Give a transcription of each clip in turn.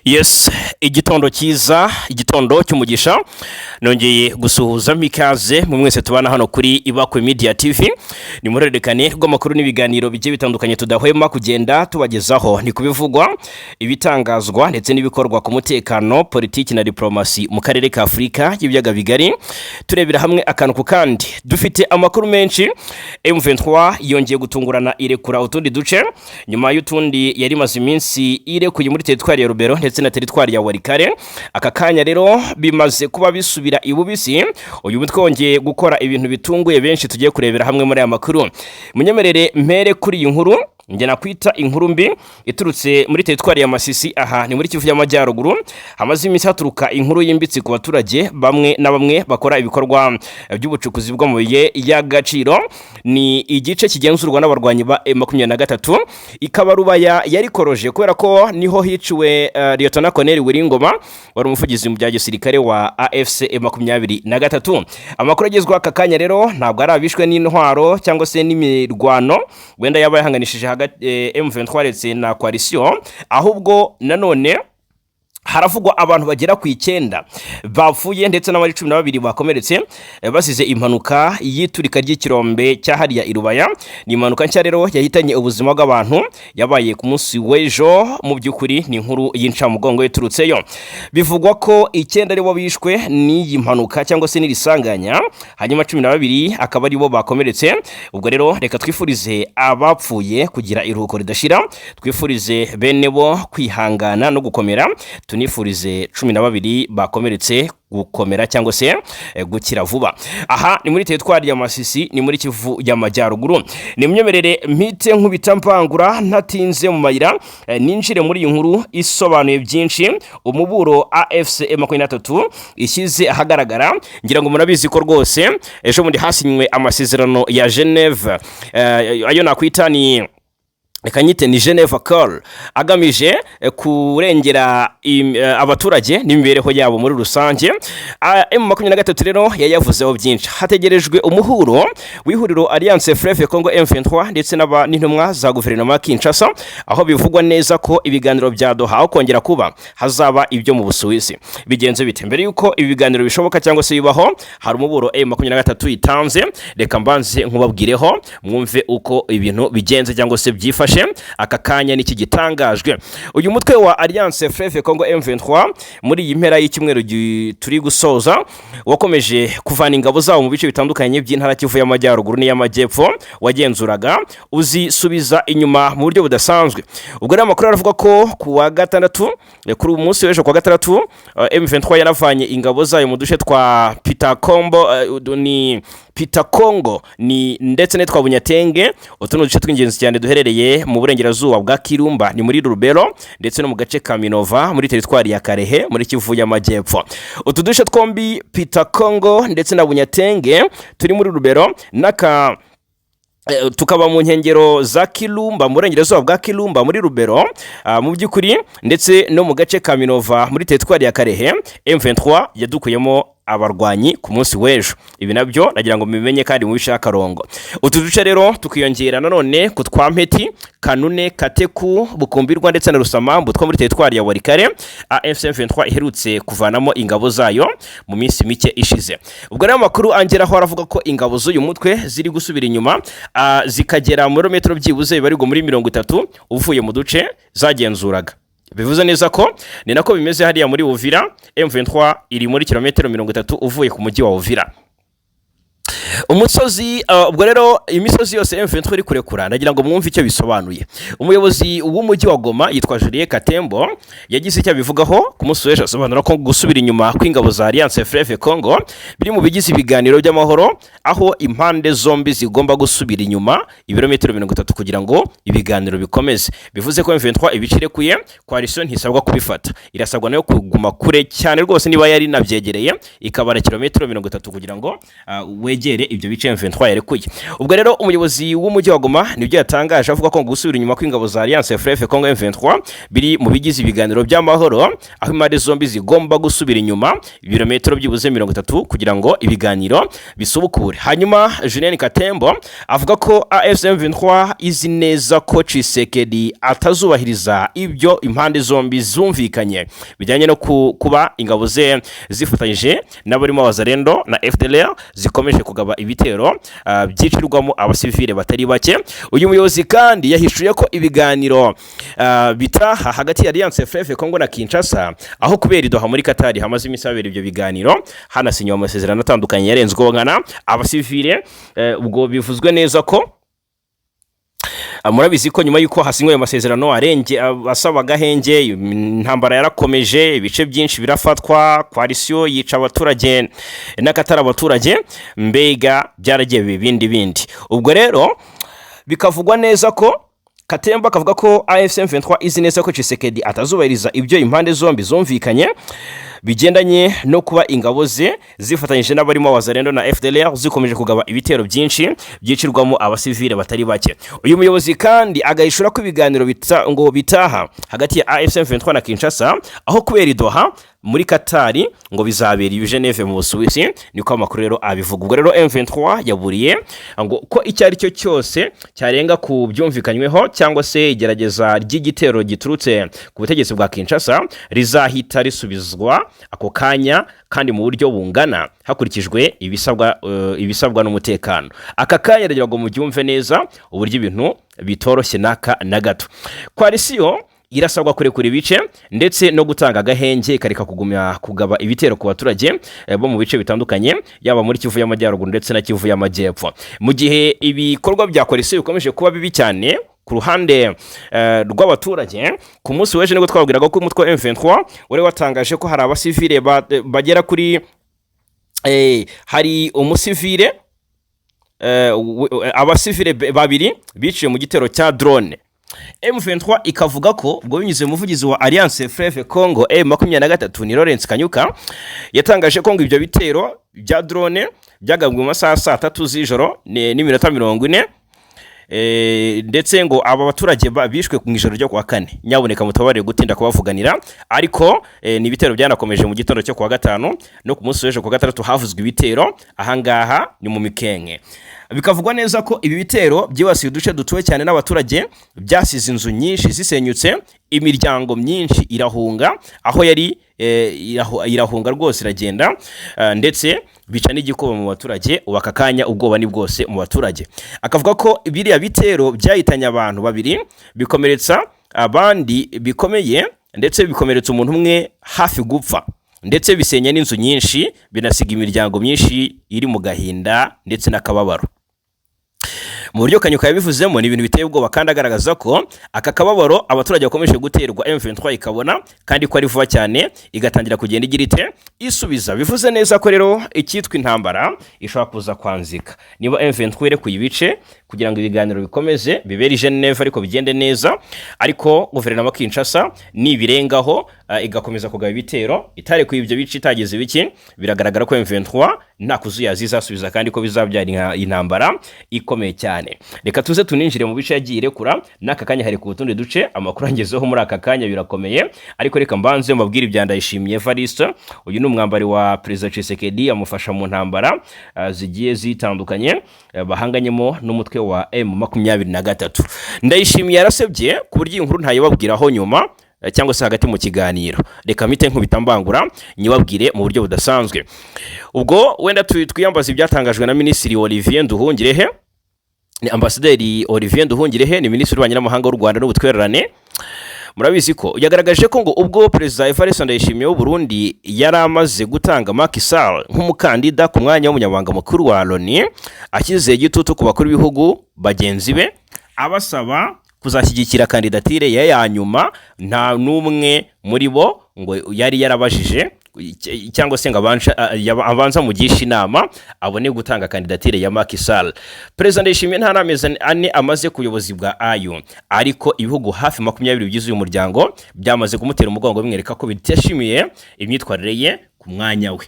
Yes, igitondo cyiza, igitondo cy'umugisha. Nongeye gusuhuza ikaze mu mwese tubana hano kuri Ibakwe Media TV. Ni murerekane rw'amakuru n'ibiganiro bigiye bitandukanye tudahwema kugenda tubagezaho. Ni kubivugwa, ibitangazwa ndetse n'ibikorwa ku mutekano, politiki na diplomasi mu karere ka Afurika y'ibiyaga bigari. Turebera hamwe akantu ku kandi. Dufite amakuru menshi. M23 yongeye gutungurana irekura utundi duce nyuma y'utundi yari imaze iminsi irekuye muri teritwari ya Rubero ndetse na teritwari ya Walikale. Aka kanya rero bimaze kuba bisubira ibubisi. Uyu mutwe wongeye gukora ibintu bitunguye benshi tugiye kurebera hamwe muri aya makuru. Munyemerere mpere kuri iyi nkuru njye nakwita inkuru mbi iturutse muri teritwari ya Masisi. Aha ni muri Kivu y'Amajyaruguru. Hamaze iminsi haturuka inkuru yimbitse ku baturage bamwe na bamwe bakora ibikorwa by'ubucukuzi bw'amabuye y'agaciro. Ni igice kigenzurwa n'abarwanyi ba M23, ikaba Rubaya yarikoroje kubera ko niho hiciwe Lieutenant Colonel Willy Ngoma wari umuvugizi mu bya gisirikare wa AFC M23. Amakuru agezweho aka kanya rero ntabwo ari abishwe n'intwaro cyangwa se n'imirwano wenda yaba yahanganishije hagati M23 ndetse na coalition, ahubwo nanone haravugwa abantu bagera ku 9 bapfuye ndetse n'abari 12 bakomeretse basize impanuka y'iturika ry'ikirombe cyahariya i Rubaya. Ni impanuka nshya rero yahitanye ubuzima bw'abantu, yabaye ku munsi w'ejo. Mu by'ukuri ni inkuru y'incamugongo iturutseyo. Bivugwa ko 9 aribo bishwe n'iyi mpanuka cyangwa se n'iri sanganya, hanyuma 12 akaba aribo bakomeretse. Ubwo rero reka twifurize abapfuye kugira iruhuko ridashira, twifurize bene bo kwihangana no gukomera, tunifurize 12 bakomeretse gukomera cyangwa se gukira vuba. Aha ni muri teritwari ya Masisi, ni muri Kivu y'Amajyaruguru. Ni munyemerere mpite nkubita mpangura ntatinze mu mayira, ninjire muri iyi nkuru isobanuye byinshi. Umuburo AFC M23 ishyize ahagaragara, ngira ngo murabizi ko rwose ejo bundi hasinywe amasezerano ya Geneve, ayo nakwita ni, reka nyite ni Geneva Call, agamije kurengera abaturage n'imibereho yabo muri rusange. M23 rero yayavuzeho byinshi. Hategerejwe umuhuro w'ihuriro Alliance Fleuve Congo M23 ndetse n'intumwa za guverinoma ya Kinshasa, aho bivugwa neza ko ibiganiro bya Doha aho kongera kuba hazaba ibyo mu Busuwisi. Bigenze bite? Mbere yuko ibi biganiro bishoboka cyangwa se bibaho, hari umuburo M23 itanze. Reka mbanze nkubabwireho mwumve uko ibintu bigenze cyangwa se byifashe aka kanya n'iki gitangajwe. Uyu mutwe wa Alliance Fleuve Congo M23 muri iyi mpera y'icyumweru turi gusoza wakomeje kuvana ingabo zabo mu bice bitandukanye by'intara Kivu y'Amajyaruguru n'iy'Amajyepfo wagenzuraga, uzisubiza inyuma mu buryo budasanzwe. Ubwo rero amakuru aravuga ko ku wa gatandatu, kuri uyu munsi w'ejo ku wa gatandatu, M23 yaravanye ingabo zayo mu duce twa Pitakombo, ni Pitakongo ni ndetse n'itwa Bunyatenge. Utu ni uduce tw'ingenzi cyane duherereye mu burengerazuba bwa Kirumba, ni muri Rubero, ndetse no mu gace ka Minova muri teritwari ya Kalehe muri Kivu y'Amajyepfo. Utu duce twombi, Pitakongo ndetse na Bunyatenge, turi muri Rubero n'aka tukaba mu nkengero za Kirumba, mu burengerazuba bwa Kirumba muri Rubero, mu by'ukuri ndetse no mu gace ka Minova muri teritwari ya Kalehe, M23 yadukuyemo abarwanyi ku munsi w'ejo. Ibi nabyo nagira ngo mubimenye kandi mubishe akarongo. Utu duce rero tukiyongera nanone ku twa Mpeti, Kanune, Kateku, Bukumbirwa ndetse na Rusamambu two muri teritwari ya Walikale AFC M23 iherutse kuvanamo ingabo zayo mu minsi mike ishize. Ubwo rero amakuru angeraho aravuga ko ingabo z'uyu mutwe ziri gusubira inyuma, zikagera muri metero byibuze bibarirwa muri 30 uvuye mu duce zagenzuraga. Bivuze neza ko ni nako bimeze hariya muri Uvira. M23 iri muri kilometero 30 uvuye ku mujyi wa Uvira. Umusozi ubwo rero imisozi yose M23 iri kurekura, ndagira ngo mwumve icyo bisobanuye. Umuyobozi w'umujyi wa Goma yitwa Julien Katembo yagize icyo abivugaho ku munsi w'ejo, asobanura ko gusubira inyuma kw'ingabo za Alliance Fleuve Congo biri mu bigize ibiganiro by'amahoro, aho impande zombi zigomba gusubira inyuma ibirometero 30 kugira ngo ibiganiro bikomeze. Bivuze ko M23 ibice irekuye, coalition ntisabwa kubifata, irasabwa nayo kuguma kure cyane rwose niba yari inabyegereye, ikabara kilometero 30 kugira ngo wegere. imbere ibyo bice M23 yarekuye. Ubwo rero umuyobozi w'umujyi wa Goma nibyo yatangaje, avuga ko ngo gusubira inyuma kw'ingabo za Alliance Fleuve Congo M23 biri mu bigize ibiganiro by'amahoro, aho impande zombi zigomba gusubira inyuma ibirometero byibuze 30 kugira ngo ibiganiro bisubukure. Hanyuma Julien Katembo avuga ko AFC M23 izi neza ko Tshisekedi atazubahiriza ibyo impande zombi zumvikanye bijyanye no kuba ingabo ze zifatanyije n'abarimo Wazalendo na FDLR zikomeje kugaba ibitero byicirwamo abasivile batari bake. Uyu muyobozi kandi yahishuye ko ibiganiro bitaha hagati ya Alliance Fleuve Congo na Kinshasa, aho kubera i Doha muri Qatar hamaze iminsi habera ibyo biganiro, hanasinywe amasezerano atandukanye yarenzweho nkana abasivile. Ubwo bivuzwe neza ko murabizi ko nyuma y'uko hasinywe ayo masezerano arenge asaba agahenge, intambara yarakomeje, ibice byinshi birafatwa, coalition yica abaturage n'akatari abaturage, mbega byaragiye biba ibindi bindi. Ubwo rero bikavugwa neza ko Katemba akavuga ko AFC M23 izi neza ko Tshisekedi atazubahiriza ibyo impande zombi zumvikanye bigendanye no kuba ingabo ze zifatanyije n'abarimo Wazalendo na FDLR zikomeje kugaba ibitero byinshi byicirwamo abasivile batari bake. Uyu muyobozi kandi agahishura ko ibiganiro ngo bitaha hagati ya AFC M23 na Kinshasa, aho kubera i Doha muri Qatar, ngo bizabera i Geneve mu Busuwisi, niko amakuru rero abivuga. Ubwo rero M23 yaburiye ngo ko icyo ari cyo cyose cyarenga ku byumvikanyweho cyangwa se igerageza ry'igitero giturutse ku butegetsi bwa Kinshasa rizahita risubizwa ako kanya kandi mu buryo bungana hakurikijwe ibisabwa n'umutekano. Aka kanya ndagira ngo mubyumve neza uburyo ibintu bitoroshye n'aka na gato. Coalition irasabwa kurekura ibice ndetse no gutanga agahenge, ikareka kugumya kugaba ibitero ku baturage bo mu bice bitandukanye, yaba muri Kivu y'Amajyaruguru ndetse na Kivu y'Amajyepfo. Mu gihe ibikorwa bya coalition bikomeje kuba bibi cyane ku ruhande rw'abaturage, ku munsi w'ejo nibwo twabwiraga ko umutwe wa M23 wari watangaje ko hari abasivile bagera kuri hari umusivile abasivile babiri biciwe mu gitero cya drone. M23 ikavuga ko ubwo binyuze mu muvugizi wa Alliance Fleuve Congo M23 ni Lawrence Kanyuka, yatangaje ko ngo ibyo bitero bya drone byagabwe mu masaha saa 3 z'ijoro n'iminota 40, ndetse ngo aba baturage bishwe mu ijoro ryo kuwa kane. Nyabuneka mutabarire gutinda kubavuganira, ariko ni ibitero byanakomeje mu gitondo cyo kuwa gatanu, no ku munsi w'ejo kuwa gatandatu havuzwe ibitero ahangaha ni mu Mikenke. Bikavugwa neza ko ibi bitero byibasiye uduce dutuwe cyane n'abaturage, byasize inzu nyinshi zisenyutse, imiryango myinshi irahunga aho yari irahunga rwose iragenda, ndetse bica n'igikuba mu baturage. Ubu aka kanya ubwoba ni bwose mu baturage. Akavuga ko biriya bitero byahitanye abantu babiri, bikomeretsa abandi bikomeye, ndetse bikomeretsa umuntu umwe hafi gupfa, ndetse bisenya n'inzu nyinshi, binasiga imiryango myinshi iri mu gahinda ndetse n'akababaro. Mu buryo Kanyuka yabivuzemo, ni ibintu biteye ubwoba, kandi agaragaza ko aka kababaro abaturage bakomeje guterwa M23 ikabona kandi ko ari vuba cyane igatangira kugenda igira ite isubiza. Bivuze neza ko rero icyitwa intambara ishobora kuza kwanzika niba M23 irekuye ibice kugira ngo ibiganiro bikomeze bibere i Geneve ariko bigende neza, ariko guverinoma ya Kinshasa nibirengaho igakomeza kugaba ibitero itarekuye ibyo bice, itageze ibiki, biragaragara ko M23 nta kuzuyaza izasubiza kandi ko bizabyara intambara ikomeye cyane. Reka tuze tuninjire mu bice yagiye irekura n'aka kanya. Hari ku tundi duce amakuru angezeho muri aka kanya, birakomeye, ariko reka mbanze mbabwire ibya Ndayishimiye Evariste. Uyu ni umwambari wa Perezida Tshisekedi, amufasha mu ntambara zigiye zitandukanye bahanganyemo n'umutwe wa M23. Ndayishimiye yarasebye ku buryo iyi nkuru ntayibabwiraho nyuma cyangwa se hagati mu kiganiro. Reka mpite nkubita mbangura nyibabwire mu buryo budasanzwe. Ubwo wenda twiyambaza ibyatangajwe na Minisitiri Olivier Nduhungirehe. Ni Ambasaderi Olivier Nduhungirehe, ni Minisitiri w'Ububanyi n'Amahanga w'u Rwanda n'Ubutwererane. Murabizi ko yagaragaje ko ngo ubwo Perezida Evariste Ndayishimiye w'u Burundi yari amaze gutanga Macky Sall nk'umukandida ku mwanya w'umunyamabanga mukuru wa Loni, ashyize igitutu ku bakuru b'ibihugu bagenzi be abasaba kuzashyigikira kandidatire ye ya nyuma, nta n'umwe muri bo ngo yari yarabajije cyangwa se ngo abanze amugishe inama abone gutanga kandidatire ya Macky Sall. Perezida Ndayishimiye nta n'amezi 4 amaze ku buyobozi bwa AU, ariko ibihugu hafi 20 bigize uyu muryango byamaze kumutera umugongo bimwereka ko bitishimiye imyitwarire ye ku mwanya we.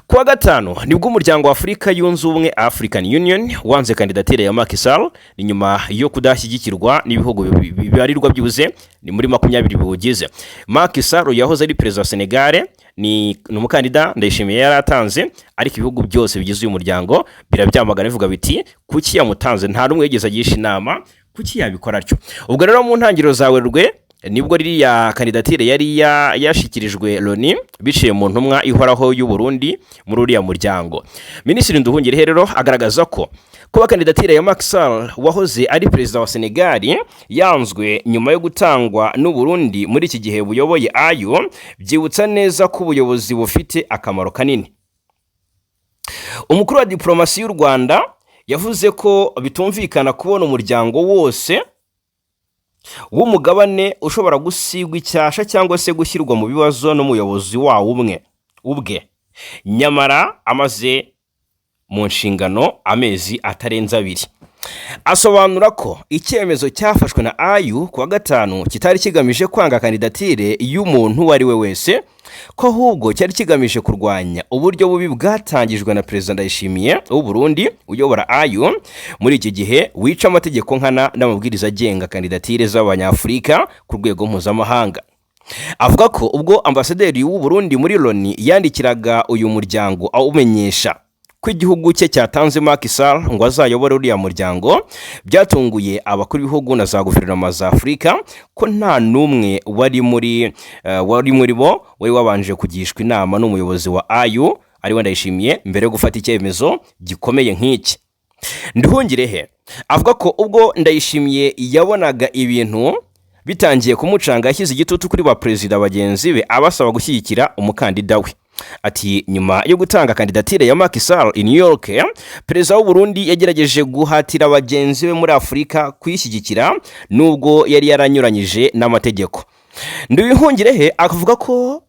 Ku wa gatanu nibwo Umuryango wa Afurika Yunze Ubumwe, African Union, wanze kandidatire ya Macky Sall. Ni nyuma yo kudashyigikirwa n'ibihugu bibarirwa byibuze ni muri 20 biwugize. Macky Sall yahoze ari perezida wa Senegal, ni umukandida Ndayishimiye yari atanze, ariko ibihugu byose bigize uyu muryango birabyamagana, bivuga biti: "Kuki yamutanze? Nta n'umwe yigeze agisha inama, kuki yabikora atyo?" Ubwo rero mu ntangiriro za Werurwe nibwo ririya kandidatire yari yashyikirijwe Loni biciye mu ntumwa ihoraho y'u Burundi muri uriya muryango. Minisitiri Nduhungirehe rero agaragaza ko kuba kandidatire ya Macky Sall wahoze ari perezida wa Senegal yanzwe nyuma yo gutangwa n'u Burundi muri iki gihe buyoboye AU, byibutsa neza ko ubuyobozi bufite akamaro kanini. Umukuru wa diplomasi y'u Rwanda yavuze ko bitumvikana kubona umuryango wose w'umugabane ushobora gusigwa icyasha cyangwa se gushyirwa mu bibazo n'umuyobozi wawo umwe ubwe, nyamara amaze mu nshingano amezi atarenze 2. Asobanura ko icyemezo cyafashwe na AU ku wa gatanu kitari kigamije kwanga kandidatire y'umuntu uwo ari we wese, ko ahubwo cyari kigamije kurwanya uburyo bubi bwatangijwe na Perezida Ndayishimiye w'u Burundi uyobora AU muri iki gihe, wica amategeko nkana n'amabwiriza agenga kandidatire z'Abanyafurika ku rwego mpuzamahanga. Avuga ko ubwo ambasaderi w'u Burundi muri Loni yandikiraga uyu muryango awumenyesha ko igihugu cye cyatanze Macky Sall ngo azayobore uriya muryango, byatunguye abakuru b'ibihugu na za guverinoma za Afurika, ko nta n'umwe wari muri bo wari wabanje kugishwa inama n'umuyobozi wa AU, ariwe Ndayishimiye, mbere yo gufata icyemezo gikomeye nk'iki. Nduhungirehe avuga ko ubwo Ndayishimiye yabonaga ibintu bitangiye kumucanga, yashyize igitutu kuri ba perezida bagenzi be abasaba gushyigikira umukandida we. Ati: "Nyuma yo gutanga kandidatire ya Macky Sall i New York, perezida w'u Burundi yagerageje guhatira bagenzi be muri Afurika kuyishyigikira, nubwo yari yaranyuranyije n'amategeko." Nduhungirehe akavuga ko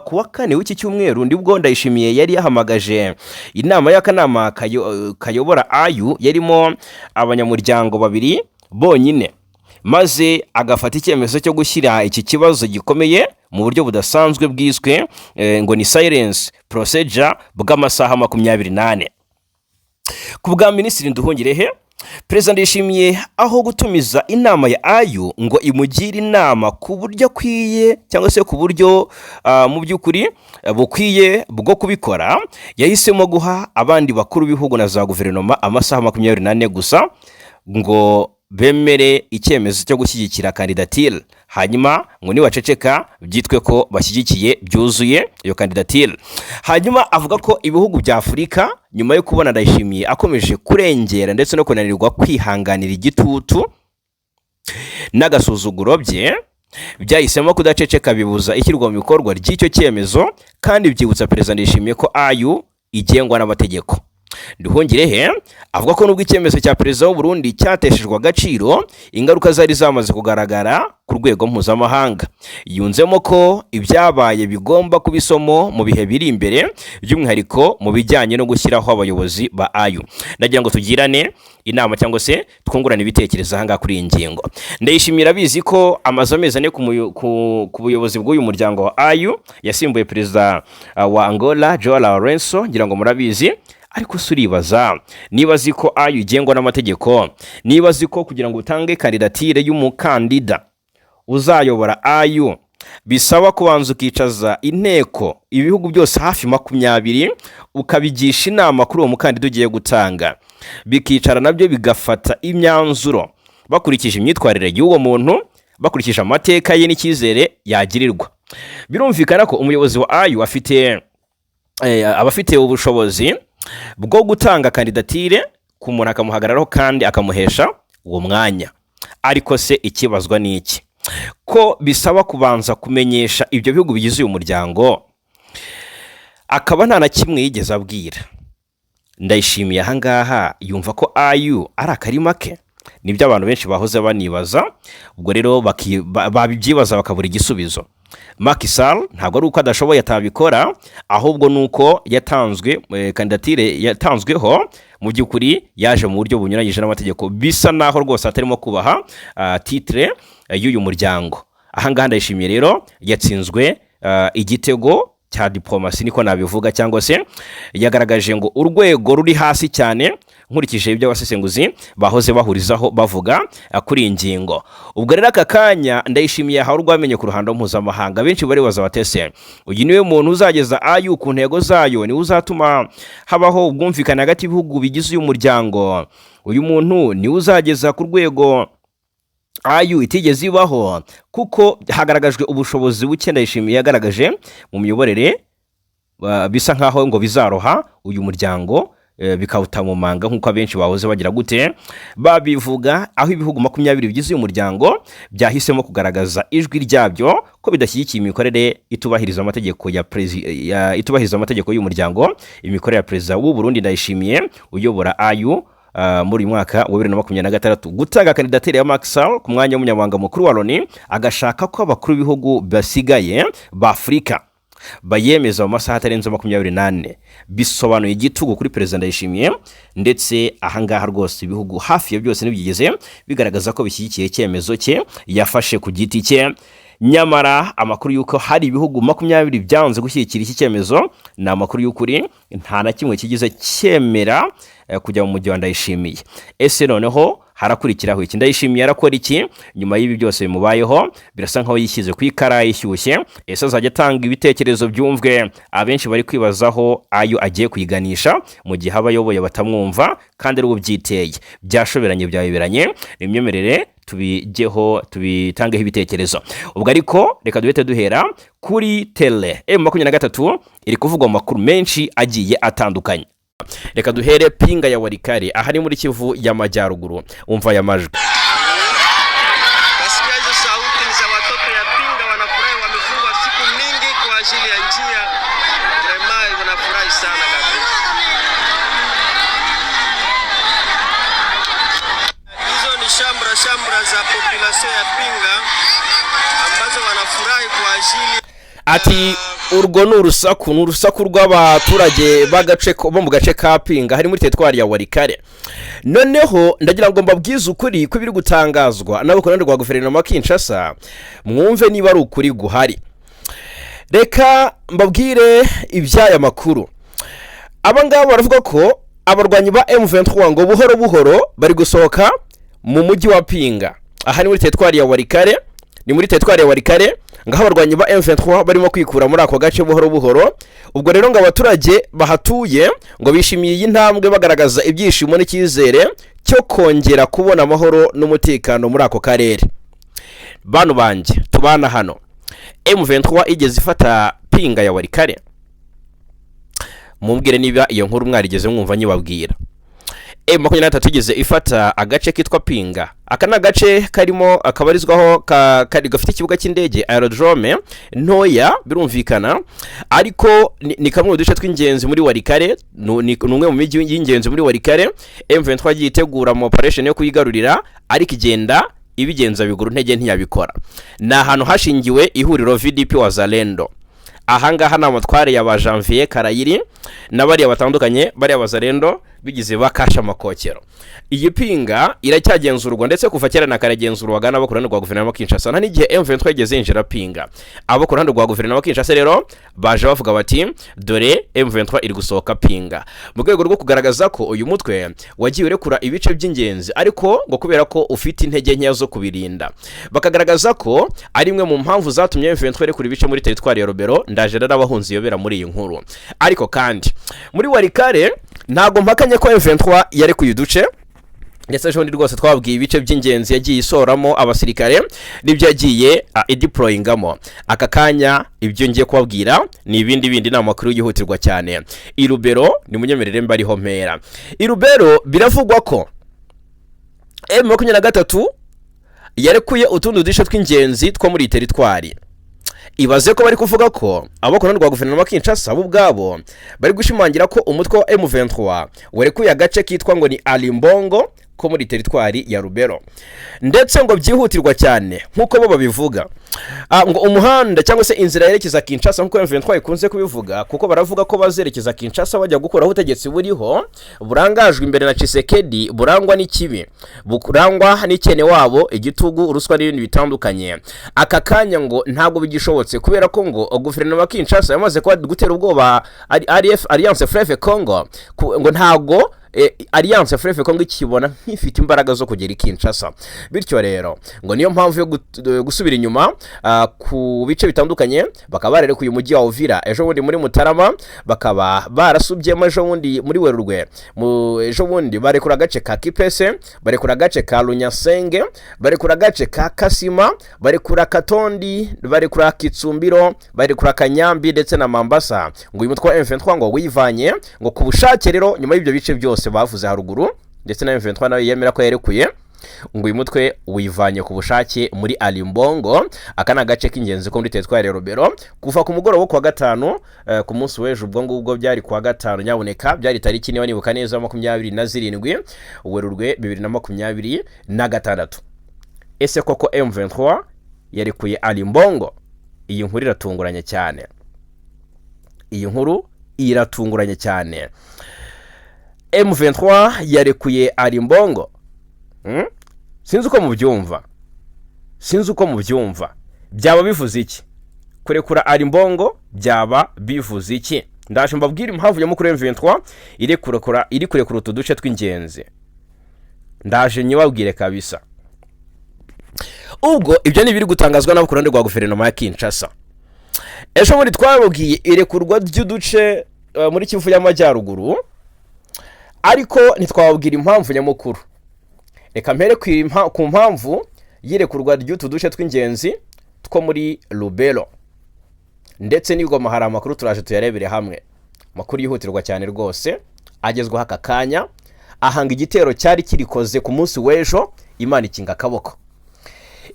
ku wa kane w'iki cyumweru nibwo Ndayishimiye yari yahamagaje inama y'akanama kayobora AU yarimo abanyamuryango babiri bonyine, maze agafata icyemezo cyo gushyira iki kibazo gikomeye mu buryo budasanzwe bwiswe ngo ni silence procedure bw'amasaha 24. Ku bwa Minisitiri Nduhungirehe, Perezida Ndayishimiye aho gutumiza inama ya AU ngo imugire inama ku buryo akwiye cyangwa se ku buryo mu by'ukuri bukwiye bwo kubikora, yahisemo guha abandi bakuru b'ibihugu na za guverinoma amasaha 24 gusa ngo bemere icyemezo cyo gushyigikira kandidatire, hanyuma ngo nibaceceka byitwe ko bashyigikiye byuzuye iyo kandidatire. Hanyuma avuga ko ibihugu bya Afurika, nyuma yo kubona Ndayishimiye akomeje kurengera ndetse no kunanirwa kwihanganira igitutu n'agasuzuguro bye, byahisemo kudaceceka, bibuza ishyirwa mu bikorwa ry'icyo cyemezo, kandi byibutsa Perezida Ndayishimiye ko AU igengwa n'amategeko. Nduhungirehe avuga ko nubwo icyemezo cya perezida w'u Burundi cyateshejwe agaciro, ingaruka zari zamaze kugaragara ku rwego mpuzamahanga. Yunzemo ko ibyabaye bigomba kuba isomo mu bihe biri imbere, by'umwihariko mu bijyanye no gushyiraho abayobozi ba AU. Ndagira ngo tugirane inama cyangwa se twungurane ibitekerezo aha ngaha kuri iyi ngingo. Ndayishimira abizi ko amaze amezi 4 ku buyobozi bw'uyu muryango wa AU, yasimbuye perezida wa Angola, Joao Lourenço, ngira ngo murabizi. Ariko se uribaza, niba azi ko AU igengwa n'amategeko, niba azi ko kugira ngo utange kandidatire y'umukandida uzayobora AU bisaba kubanza ukicaza inteko ibihugu byose hafi 20, ukabigisha inama kuri uwo mukandida ugiye gutanga, bikicara nabyo bigafata imyanzuro bakurikije imyitwarire y'uwo muntu, bakurikije amateka ye n'icyizere yagirirwa, birumvikana ko umuyobozi wa AU afite aba afite ubushobozi bwo gutanga kandidatire ku muntu, akamuhagararaho kandi akamuhesha uwo mwanya. Ariko se ikibazwa ni iki? Ko bisaba kubanza kumenyesha ibyo bihugu bigize uyu muryango, akaba nta na kimwe yigeze abwira Ndayishimiye ahangaha, yumva ko AU ari akarima ke? Nibyo abantu benshi bahoze banibaza. Ubwo rero babibyibaza bakabura igisubizo. Macky Sall ntabwo ari uko adashoboye atabikora, ahubwo ni uko yatanzwe kandidatire yatanzweho mu by'ukuri yaje mu buryo bunyuranyije n'amategeko, bisa naho rwose atarimo kubaha titre y'uyu muryango. Ahangaha Ndayishimiye rero yatsinzwe igitego. cya diplomasi, niko nabivuga, cyangwa se yagaragaje ngo urwego ruri hasi cyane, nkurikije ibyo abasesenguzi bahoze bahurizaho bavuga kuri iyi ngingo. Ubwo rero aka kanya Ndayishimiye yahawe urwamenye ku ruhando mpuzamahanga. Benshi baribaza batese: uyu niwe muntu uzageza AU ku ntego zayo? Niwe uzatuma habaho ubwumvikane hagati y'ibihugu bigize uyu muryango? Uyu muntu niwe uzageza ku rwego AU itigeze ibaho? Kuko hagaragajwe ubushobozi buke Ndayishimiye yagaragaje mu miyoborere, bisa nkaho ngo bizaroha uyu muryango, bikawuta mu manga, nk'uko abenshi bahoze bagira gute babivuga, aho ibihugu 20 bigize uyu muryango byahisemo kugaragaza ijwi ryabyo ko bidashyigikiye imikorere itubahiriza amategeko y'uyu muryango, imikorere ya perezida w'u Burundi Ndayishimiye uyobora AU muri uyu mwaka wa 2026. Gutanga kandidatire ya Macky Sall ku mwanya w'umunyamabanga mukuru wa Loni, agashaka ko abakuru b'ibihugu basigaye ba Afurika bayemeza mu masaha atarenze 24, bisobanuye igitugu kuri perezida Ndayishimiye. Ndetse ahangaha rwose ibihugu hafi ya byose ntibyigeze bigaragaza ko bishyigikiye icyemezo cye yafashe ku giti cye. Nyamara amakuru y'uko hari ibihugu 20 byanze gushyigikira iki cyemezo ni amakuru y'ukuri. Nta na kimwe kigize cyemera kujya mu mujyi wa Ndayishimiye. Ese noneho harakurikiraho iki? Ndayishimiye arakora iki nyuma y'ibi byose bimubayeho? Birasa nkaho yishyize ku ikarayi ishyushye. Ese azajya atanga ibitekerezo byumvwe? Abenshi bari kwibazaho ayo agiye kuyiganisha mu gihe abayoboye batamwumva kandi ari ubyiteye. Byashoberanye, byayoberanye. Imyemerere tubigeho, tubitangeho ibitekerezo. Ubwo ariko reka duhite duhera kuri terrain. M23 iri kuvugwa mu makuru menshi agiye atandukanye. Reka duhere Pinga ya Walikale, aha ni muri Kivu y'Amajyaruguru. Umva aya majwi. Nasikia hizo sauti ni za watoto ya Pinga wanafurahi, wamefungwa siku mingi kwa ajili ya njia. Vraiment wanafurahi sana kabisa. Hizo ni shambra shambra za population ya Pinga ambazo wanafurahi kwa ajili Ati urwo ni urusaku, ni urusaku rw'abaturage b'agace bo mu gace ka Pinga, hari muri teritwari ya Walikale. Noneho ndagira ngo mbabwize ukuri ko ibiri gutangazwa n'abo ku ruhande rwa guverinoma ya Kinshasa, mwumve niba ari ukuri guhari. Reka mbabwire iby'aya makuru. Aba ngaba baravuga ko abarwanyi ba M23 ngo buhoro buhoro bari gusohoka mu mujyi wa Pinga, aha ni muri teritwari ya Walikale, ni muri teritwari ya Walikale. Ngaho abarwanyi ba M23 barimo kwikura muri ako gace buhoro buhoro. Ubwo rero ngo abaturage bahatuye ngo bishimiye iyi ntambwe, bagaragaza ibyishimo n'icyizere cyo kongera kubona amahoro n'umutekano muri ako karere. Bantu banjye tubana hano, M23 igeze ifata Pinga ya Walikale? Mumbwire niba iyo nkuru mwarigeze mwumva nyibabwira. M23 igeze ifata agace kitwa Pinga? Aka ni agace karimo akabarizwaho gafite ikibuga cy'indege, aerodrome ntoya birumvikana, ariko ni kamwe mu duce tw'ingenzi muri Walikale. Ni umwe mu mijyi y'ingenzi muri Walikale. M23 yagiye itegura mu operation yo kuyigarurira, ariko igenda ibigenza biguru ntege, ntiyabikora. Ni ahantu hashingiwe ihuriro VDP Wazalendo. Ahangaha ni amatware ya ba Janvier Karayiri na bariya batandukanye, bariya Bazalendo bigize bakasha amakokero. Iyi Pinga iracyagenzurwa, ndetse kuva kera na karagenzurwaga n'abo ku ruhande rwa guverinoma ya Kinshasa. Nta n'igihe M23 yigeze yinjira Pinga. Abo ku ruhande rwa guverinoma ya Kinshasa rero baje bavuga bati: dore M23 iri gusohoka Pinga, mu rwego rwo kugaragaza ko uyu mutwe wagiye urekura ibice by'ingenzi, ariko ngo kubera ko ufite intege nkeya zo kubirinda. Bakagaragaza ko ari imwe mu mpamvu zatumye M23 irekura ibice muri teritwari ya Lubero. Ndaje rero abahunzi yobera muri iyi nkuru. Ariko kandi muri Walikale ntabwo mpakanye ko M23 yarekuye uduce, ndetse ejo bundi rwose twabwiye ibice by'ingenzi yagiye isoramo abasirikare n'ibyo yagiye ideployingamo. Aka kanya ibyo ngiye kubabwira ni ibindi bindi, ni amakuru yihutirwa cyane. I Lubero ni munyemerere mba ariho mpera. I Lubero biravugwa ko M23 yarekuye utundi duce tw'ingenzi two muri iyi teritwari. Ibaze ko bari kuvuga ko abo ku ruhande rwa guverinoma ya Kinshasa bo ubwabo bari gushimangira ko umutwe wa M23 warekuye agace kitwa ngo ni Alimbongo ko muri teritwari ya Lubero. ko muri teritwari ya Rubero, ndetse ngo byihutirwa cyane nk'uko bo babivuga. Ngo umuhanda cyangwa se inzira yerekeza Kinshasa, nk'uko M23 ikunze kubivuga, kuko baravuga ko bazerekeza Kinshasa bajya gukuraho ubutegetsi buriho burangajwe imbere na Tshisekedi, burangwa n'ikibi, burangwa n'ikene wabo, igitugu, ruswa n'ibindi bitandukanye. Aka kanya ngo ntabwo bigishobotse, kubera ko ngo guverinoma ya Kinshasa yamaze kuba gutera ubwoba ARF, Alliance Fleuve Congo, ngo ntabwo Alliance Fleuve Congo ikibona nk'ifite imbaraga zo kugera i Kinshasa. Bityo rero ngo niyo mpamvu yo gusubira inyuma ku bice bitandukanye, bakaba bararekuye umujyi wa Uvira ejo bundi muri Mutarama, bakaba barasubyemo ejo bundi muri Werurwe. Ejo bundi barekura agace ka Kipese, barekura agace ka Lunyasenge, barekura agace ka Kasima, barekura Katondi, barekura Kitsumbiro, barekura Kanyambi ndetse na Mambasa. Ngo uyu mutwe wa M23 ngo wivanye ngo ku bushake rero nyuma y'ibyo bice byose bavuze haruguru, ndetse na M23 nayo yemera ko yarekuye, ngo uyu mutwe wivanye ku bushake muri Alimbongo. Aka ni agace k'ingenzi ko muri teritwari ya Rubero. Kuva ku mugoroba wo kuwa gatanu, ku munsi w'ejo, ubwo ngubwo byari kuwa gatanu nyabuneka, byari tariki, niba nibuka neza, 27 Werurwe 2026. Ese koko M23 yarekuye Alimbongo? Iyi nkuru iratunguranye cyane, iyi nkuru iratunguranye cyane. M23 yarekuye Alimbongo. Sinzi uko mubyumva, sinzi uko mubyumva. Byaba bivuze iki kurekura Alimbongo? Byaba bivuze iki? Ndaje mbabwire impamvu nyamukuru M23 iri kurekura utu duce tw'ingenzi. Ndaje nyibabwire kabisa. Ubwo ibyo ni ibiri gutangazwa nabo ku ruhande rwa guverinoma ya Kinshasa. Ejo bundi twababwiye irekurwa ry'uduce muri Kivu y'Amajyaruguru, ariko ntitwababwira impamvu nyamukuru. Reka mpere ku mpamvu y'irekurwa ry'utu duce tw'ingenzi two muri Rubero ndetse n'Igoma. Hari amakuru, turaje tuyarebere hamwe, amakuru yihutirwa cyane rwose agezweho aka kanya. Ahanga igitero cyari kirikoze ku munsi w'ejo, Imana ikinga akaboko.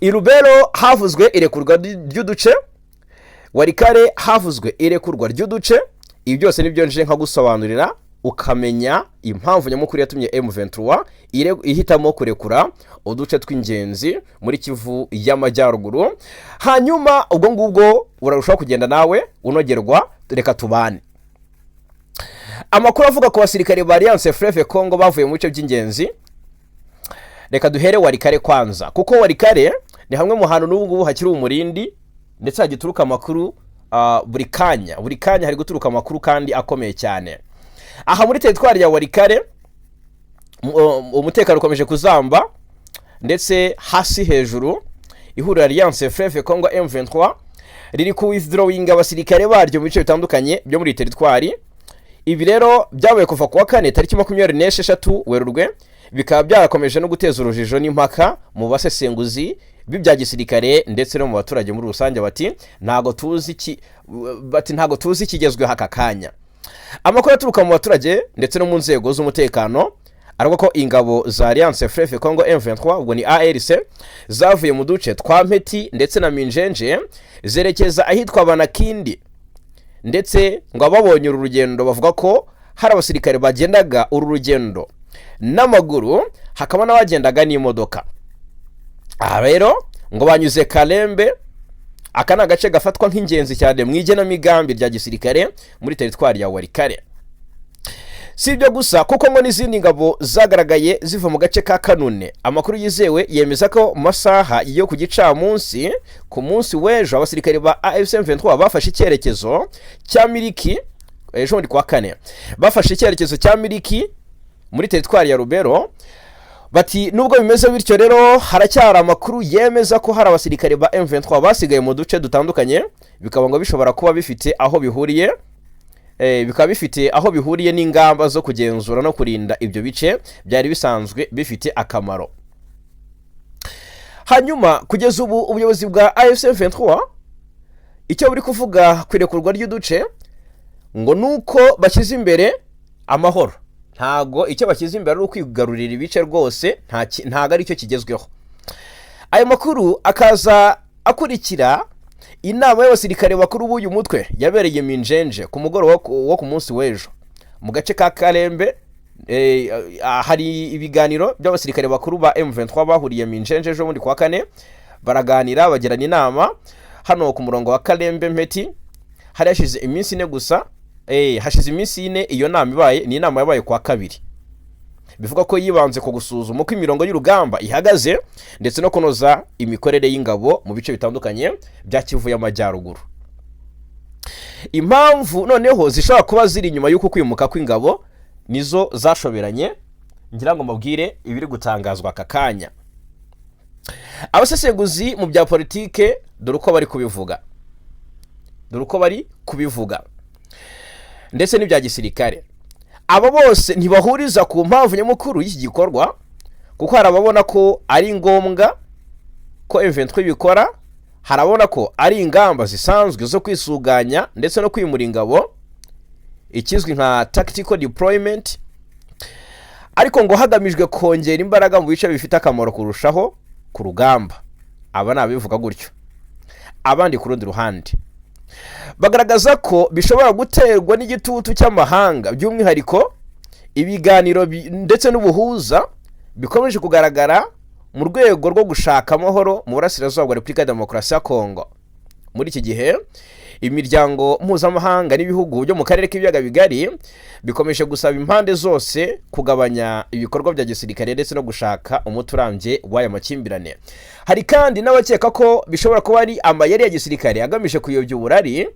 I Rubero havuzwe irekurwa ry'uduce, Walikale havuzwe irekurwa ry'uduce. Ibi byose nibyo nje nkagusobanurira, ukamenya impamvu nyamukuru yatumye M23 ihitamo kurekura uduce tw'ingenzi muri Kivu y'Amajyaruguru. Hanyuma ubwo ngubwo urarushaho kugenda nawe unogerwa. Reka tubane. Amakuru avuga ku basirikare ba Alliance Fleuve Congo bavuye mu bice by'ingenzi. Reka duhere Walikale kwanza, kuko Walikale ni hamwe mu hantu n'ubu ngubu hakiri umurindi, ndetse hagituruka amakuru buri kanya. Buri kanya hari guturuka amakuru kandi akomeye cyane. Aha muri teritwari ya Walikale umutekano ukomeje kuzamba ndetse hasi hejuru. Ihuriro Alliance Fleuve Congo M23 riri ku withdrawing abasirikare baryo mu bice bitandukanye byo muri teritwari. Ibi rero byabaye kuva ku wa kane tariki 26 Werurwe, bikaba byarakomeje no guteza urujijo n'impaka mu basesenguzi b'ibya gisirikare ndetse no mu baturage muri rusange. Bati ntago tuzi ikigezweho aka kanya. Amakuru aturuka mu baturage ndetse no mu nzego z'umutekano aravuga ko ingabo za Alliance Fleuve Congo M23, ubwo ni ARC, zavuye mu duce twa Mpeti ndetse na Minjenje zerekeza ahitwa Banakindi. Ndetse ngo ababonye uru rugendo bavuga ko hari abasirikare bagendaga uru rugendo n'amaguru, hakaba n'abagendaga n'imodoka. Aha rero ngo banyuze Karembe. Aka ni agace gafatwa nk'ingenzi cyane mu igenamigambi rya gisirikare muri teritwari ya Walikale. Si ibyo gusa, kuko ngo n'izindi ngabo zagaragaye ziva mu gace ka Kanune. Amakuru yizewe yemeza ko mu masaha yo ku gicamunsi ku munsi w'ejo, abasirikare ba AFC M23 bafashe icyerekezo cya Miriki. Ejo bundi kuwa kane bafashe icyerekezo cya Miriki muri teritwari ya Rubero. Bati nubwo bimeze bityo rero, haracyari amakuru yemeza ko hari abasirikare ba M23 basigaye mu duce dutandukanye, bikaba ngo bishobora kuba bifite aho bihuriye bikaba bifite aho bihuriye n'ingamba zo kugenzura no kurinda ibyo bice byari bisanzwe bifite akamaro. Hanyuma kugeza ubu ubuyobozi bwa AFC M23 icyo buri kuvuga ku irekurwa ry'uduce ngo ni uko bashyize imbere amahoro. Ntago icyo bashyize imbere ari ukwigarurira ibice rwose, ntago ari cyo kigezweho. Ayo makuru akaza akurikira inama y'abasirikare bakuru b'uyu mutwe yabereye Minjenje ku mugoroba wo ku munsi w'ejo mu gace ka Karembe. Hari ibiganiro by'abasirikare bakuru ba M23 bahuriye Minjenje ejo bundi kuwa kane, baraganira, bagirana inama hano ku murongo wa Kalembe Mpeti. Hari hashize iminsi 4 gusa, hashize iminsi 4 iyo nama ibaye. Ni inama yabaye kuwa kabiri, bivuga ko yibanze ku gusuzuma uko imirongo y'urugamba ihagaze ndetse no kunoza imikorere y'ingabo mu bice bitandukanye bya Kivu y'Amajyaruguru. Impamvu noneho zishobora kuba ziri inyuma y'uku kwimuka kw'ingabo nizo zashoberanye. Ngira ngo mbabwire ibiri gutangazwa aka kanya. Abasesenguzi mu bya politike, dore uko bari kubivuga, dore uko bari kubivuga ndetse n'ibya gisirikare. Aba bose ntibahuriza ku mpamvu nyamukuru y'iki gikorwa, kuko hari ababona ko ari ngombwa ko M23 ibikora, hari ababona ko ari ingamba zisanzwe zo kwisuganya ndetse no kwimura ingabo, ikizwi nka tactical deployment, ariko ngo hagamijwe kongera imbaraga mu bice bifite akamaro kurushaho ku rugamba. Aba ni abivuga gutyo. Abandi ku rundi ruhande bagaragaza ko bishobora guterwa n'igitutu cy'amahanga, by'umwihariko ibiganiro ndetse n'ubuhuza bikomeje kugaragara mu rwego rwo gushaka amahoro mu burasirazuba bwa Repubulika ya Demokarasi ya Kongo. Muri iki gihe, imiryango mpuzamahanga n'ibihugu byo mu karere k'Ibiyaga Bigari bikomeje gusaba impande zose kugabanya ibikorwa bya gisirikare ndetse no gushaka umuti urambye w'aya makimbirane. Hari kandi n'abakeka ko bishobora kuba ari amayeri ya gisirikare agamije kuyobya uburari,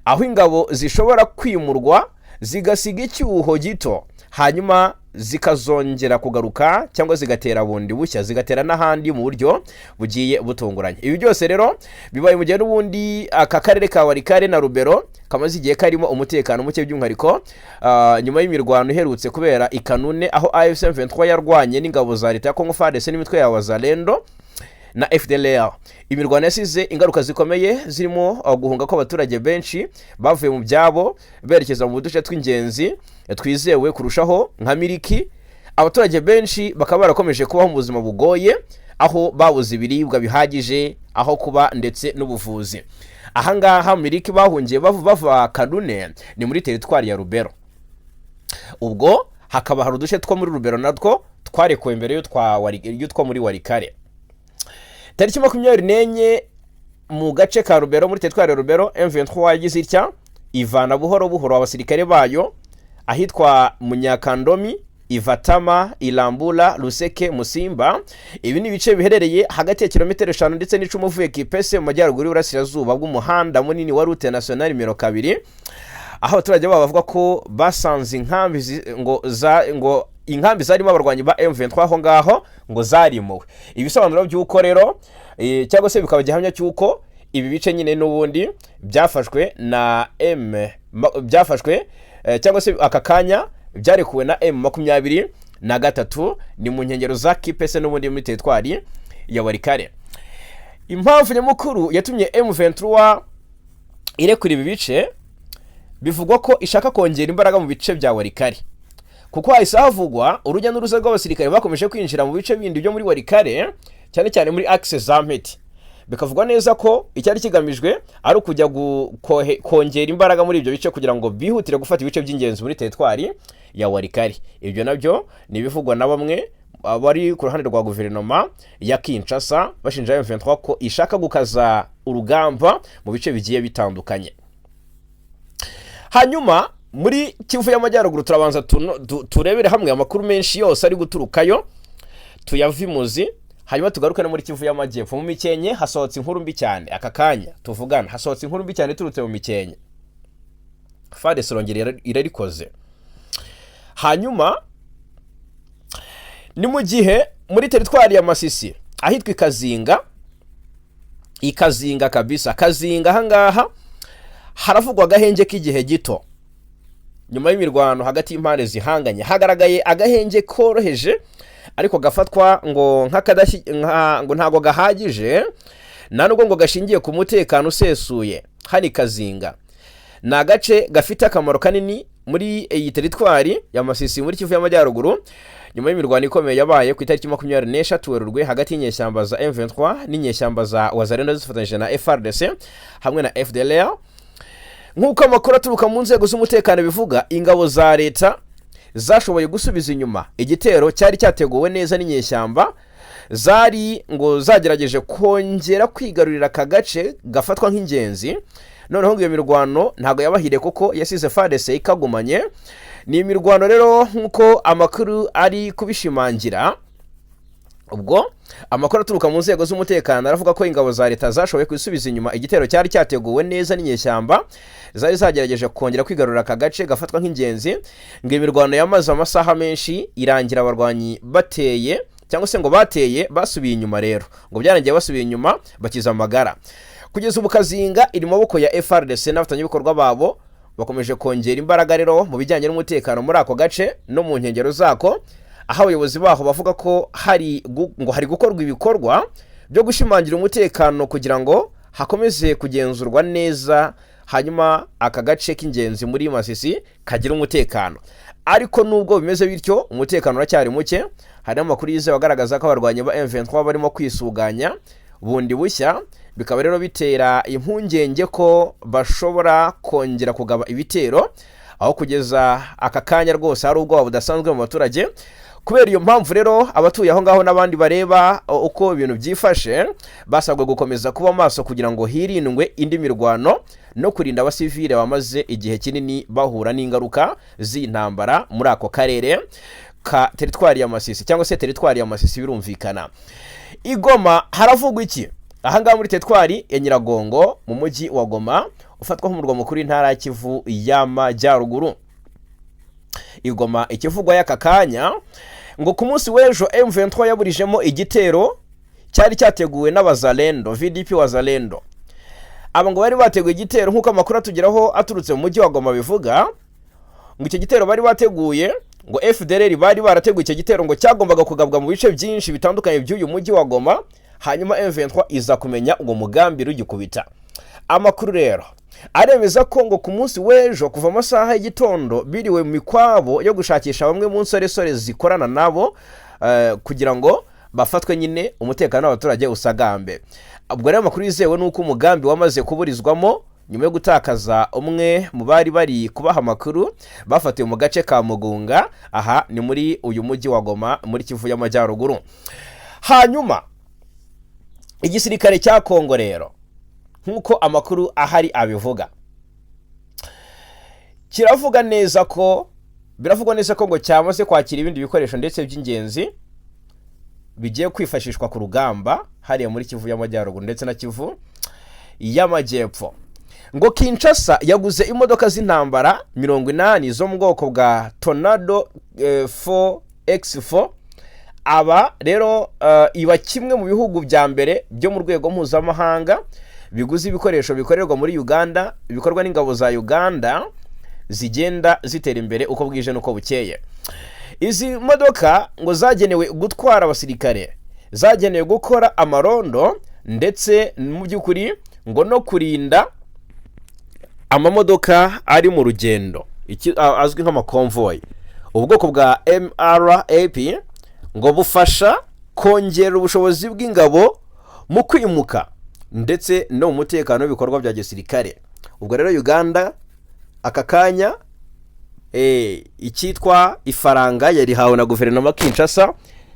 aho ingabo zishobora kwimurwa zigasiga icyuho gito, hanyuma zikazongera kugaruka cyangwa zigatera bundi bushya, zigatera n'ahandi mu buryo bugiye butunguranye. Ibi byose rero bibaye mu gihe n'ubundi aka karere ka Walikale na Rubero kamaze igihe karimo umutekano muke, by'umwihariko nyuma y'imirwano iherutse kubera i Kanune, aho AFC M23 yarwanye n'ingabo za leta ya Congo FARDC n'imitwe ya Wazalendo na FDLR. Imirwano yasize ingaruka zikomeye zirimo guhunga kw'abaturage benshi bavuye mu byabo berekeza mu duce tw'ingenzi twizewe kurushaho nka Miriki. Abaturage benshi bakaba barakomeje kubaho mu buzima bugoye, aho babuze ibiribwa bihagije, aho kuba ndetse n'ubuvuzi. Ahangaha Miriki bahungiye bava Kanune ni muri teritwari ya Rubero. Ubwo hakaba hari uduce two muri Rubero natwo twarekuwe mbere y'utwo muri Walikale. Tariki 24, mu gace ka Rubero, muri teritwari ya Rubero, M23 yagize itya ivana buhoro buhoro abasirikare bayo ahitwa Munyakandomi, Ivatama, Ilambula, Ruseke, Musimba. Ibi ni ibice biherereye hagati ya kilometero 5 ndetse n'10 uvuye Kipese, mu majyaruguru y'uburasirazuba bw'umuhanda munini wa route nationale nimero 2, aho abaturage babo bavuga ko basanze inkambi ngo za ngo inkambi zarimo abarwanyi ba M23 aho ngaho ngo zarimuwe. Ibisobanuro by'uko rero, cyangwa se bikaba gihamya cy'uko ibi bice nyine n'ubundi byafashwe na M byafashwe, cyangwa se aka kanya byarekuwe na M23, ni mu nkengero za Kipese n'ubundi muri teritwari ya Walikale. Impamvu nyamukuru yatumye M23 irekura ibi bice bivugwa ko ishaka kongera imbaraga mu bice bya Walikale, kuko hahise havugwa urujya n'uruza rw'abasirikare bakomeje kwinjira mu bice bindi byo muri Walikale, cyane cyane muri axe za Mpeti. Bikavugwa neza ko icyari kigamijwe ari ukujya kongera imbaraga muri ibyo bice kugira ngo bihutire gufata ibice by'ingenzi muri teritwari ya Walikale. Ibyo nabyo ni ibivugwa na bamwe bari ku ruhande rwa guverinoma ya Kinshasa, bashinja M23 ko ishaka gukaza urugamba mu bice bigiye bitandukanye. Hanyuma muri Kivu y'Amajyaruguru turabanza turebere hamwe amakuru menshi yose ari guturukayo, tuyave imuzi, hanyuma tugaruke no muri Kivu y'Amajyepfo. Mu Mikenke hasohotse inkuru mbi cyane. Aka kanya tuvugana hasohotse inkuru mbi cyane iturutse mu Mikenke. FARDC irongera irarikoze. Hanyuma ni mu gihe muri teritwari ya Masisi, ahitwa Ikazinga, Ikazinga kabisa, Kazinga, ahangaha haravugwa agahenge k'igihe gito nyuma y'imirwano hagati y'impande zihanganye. Hagaragaye agahenge koroheje, ariko gafatwa ngo ngo ntabwo gahagije, nta nubwo ngo gashingiye ku mutekano usesuye. Hani Kazinga ni agace gafite akamaro kanini muri iyi teritwari ya Masisi, muri Kivu y'Amajyaruguru, nyuma y'imirwano ikomeye yabaye ku itariki 23 Werurwe hagati y'inyeshyamba za M23 n'inyeshyamba za Wazalendo zifatanyije na FARDC hamwe na FDLR. Nk'uko amakuru aturuka mu nzego z'umutekano bivuga, ingabo za leta zashoboye gusubiza inyuma igitero cyari cyateguwe neza n'inyeshyamba zari ngo zagerageje kongera kwigarurira aka gace gafatwa nk'ingenzi. Noneho ngo iyo mirwano ntabwo yabahiriye kuko yasize FARDC ikagumanye. Ni imirwano rero, nk'uko amakuru ari kubishimangira, ubwo amakuru aturuka mu nzego z'umutekano aravuga ko ingabo za leta zashoboye gusubiza inyuma igitero cyari cyateguwe neza n'inyeshyamba zari zagerageje kongera kwigarurira aka gace gafatwa nk'ingenzi. Ngo imirwano yamaze amasaha menshi, irangira abarwanyi bateye, cyangwa se ngo bateye basubiye inyuma. Rero ngo byarangiye basubiye inyuma bakiza amagara. Kugeza ubu Kazinga iri mu maboko ya FARDC n'abafatanyabikorwa babo. Bakomeje kongera imbaraga rero mu bijyanye n'umutekano muri ako gace no mu nkengero zako, aho abayobozi baho bavuga ko ngo hari gukorwa ibikorwa byo gushimangira umutekano kugira ngo hakomeze kugenzurwa neza, hanyuma aka gace k'ingenzi muri Masisi kagira umutekano. Ariko nubwo bimeze bityo, umutekano uracyari muke. Hari n'amakuru yizewe agaragaza ko abarwanyi ba M23 barimo kwisuganya bundi bushya, bikaba rero bitera impungenge ko bashobora kongera kugaba ibitero, aho kugeza aka kanya rwose hari ubwoba budasanzwe mu baturage. Kubera iyo mpamvu rero, abatuye aho ngaho n'abandi bareba uko ibintu byifashe basabwe gukomeza kuba maso kugira ngo hirindwe indi mirwano no kurinda abasivile bamaze igihe kinini bahura n'ingaruka z'intambara muri ako karere ka teritwari ya Masisi, cyangwa se teritwari ya Masisi birumvikana. I Goma haravugwa iki? Ahangaha muri teritwari ya Nyiragongo, mu mujyi wa Goma ufatwa nk'umurwa mukuru w'intara ya Kivu y'Amajyaruguru, i Goma ikivugwa y'aka kanya, ngo ku munsi w'ejo M23 yaburijemo igitero cyari cyateguwe n'abazalendo, VDP Wazalendo. Aba ngo bari bateguye igitero, nk'uko amakuru atugeraho aturutse mu mujyi wa Goma bivuga. Ngo icyo gitero bari bateguye, ngo FDLR bari barateguye icyo gitero, ngo cyagombaga kugabwa mu bice byinshi bitandukanye by'uyu mujyi wa Goma, hanyuma M23 iza kumenya uwo mugambi rugikubita. Amakuru rero aremeza ko ngo ku munsi w'ejo, kuva amasaha y'igitondo, biriwe mu mikwabo yo gushakisha bamwe mu nsoresore zikorana nabo kugira ngo bafatwe nyine, umutekano w'abaturage usagambe. Ubwo rero amakuru yizewe ni uko umugambi wamaze kuburizwamo nyuma yo gutakaza umwe mu bari bari kubaha amakuru bafatiwe mu gace ka Mugunga. Aha ni muri uyu mujyi wa Goma, muri Kivu y'Amajyaruguru. Hanyuma igisirikare cya Kongo rero, nk'uko amakuru ahari abivuga, kiravuga neza ko, biravugwa neza ko ngo cyamaze kwakira ibindi bikoresho ndetse by'ingenzi bigiye kwifashishwa ku rugamba hariya muri Kivu y'Amajyaruguru ndetse na Kivu y'Amajyepfo. Ngo Kinshasa yaguze imodoka z'intambara 80 zo mu bwoko bwa Tornado 4x4. Aba rero iba kimwe mu bihugu bya mbere byo mu rwego mpuzamahanga biguze ibikoresho bikorerwa muri Uganda, bikorwa n'ingabo za Uganda zigenda zitera imbere uko bwije n'uko bukeye. Izi modoka ngo zagenewe gutwara abasirikare, zagenewe gukora amarondo, ndetse mu by'ukuri ngo no kurinda amamodoka ari mu rugendo, azwi nk'amakonvoyi. Ubwoko bwa MRAP ngo bufasha kongera ubushobozi bw'ingabo mu kwimuka ndetse no mu mutekano w'ibikorwa bya gisirikare. Ubwo rero Uganda aka kanya icyitwa ifaranga yarihawe na guverinoma Kinshasa,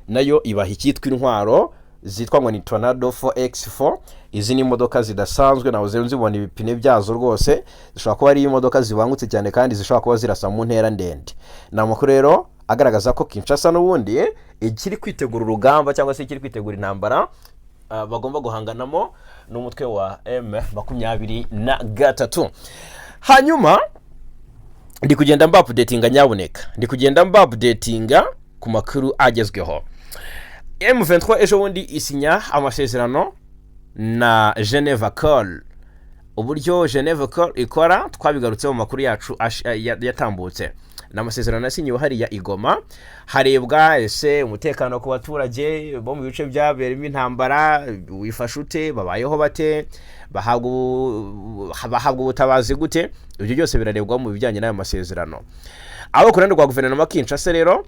nayo ibaha icyitwa intwaro zitwa ngo ni Tornado 4x4. Izi ni imodoka zidasanzwe, nawe nzibona ibipine byazo rwose zishobora kuba ari imodoka zibangutse cyane kandi zishobora kuba zirasa mu ntera ndende. Ni amakuru rero agaragaza ko Kinshasa n'ubundi ikiri kwitegura urugamba, cyangwa se ikiri kwitegura intambara bagomba guhanganamo n'umutwe wa M23. Hanyuma ndi kugenda mba updatinga, nyabuneka ndi kugenda mba updatinga ku makuru agezweho. M23 ejo bundi isinya amasezerano na Geneva Call. Uburyo Geneva Call ikora twabigarutseho mu makuru yacu yatambutse. Ni amasezerano yasinyiwe hariya i Goma, harebwa ese umutekano ku baturage bo mu bice byabereyemo intambara wifashe ute, babayeho bate, bahabwa ubutabazi gute. Ibyo byose birarebwa mu bijyanye n'ayo masezerano. Abo ku ruhande rwa guverinoma Kinshasa rero,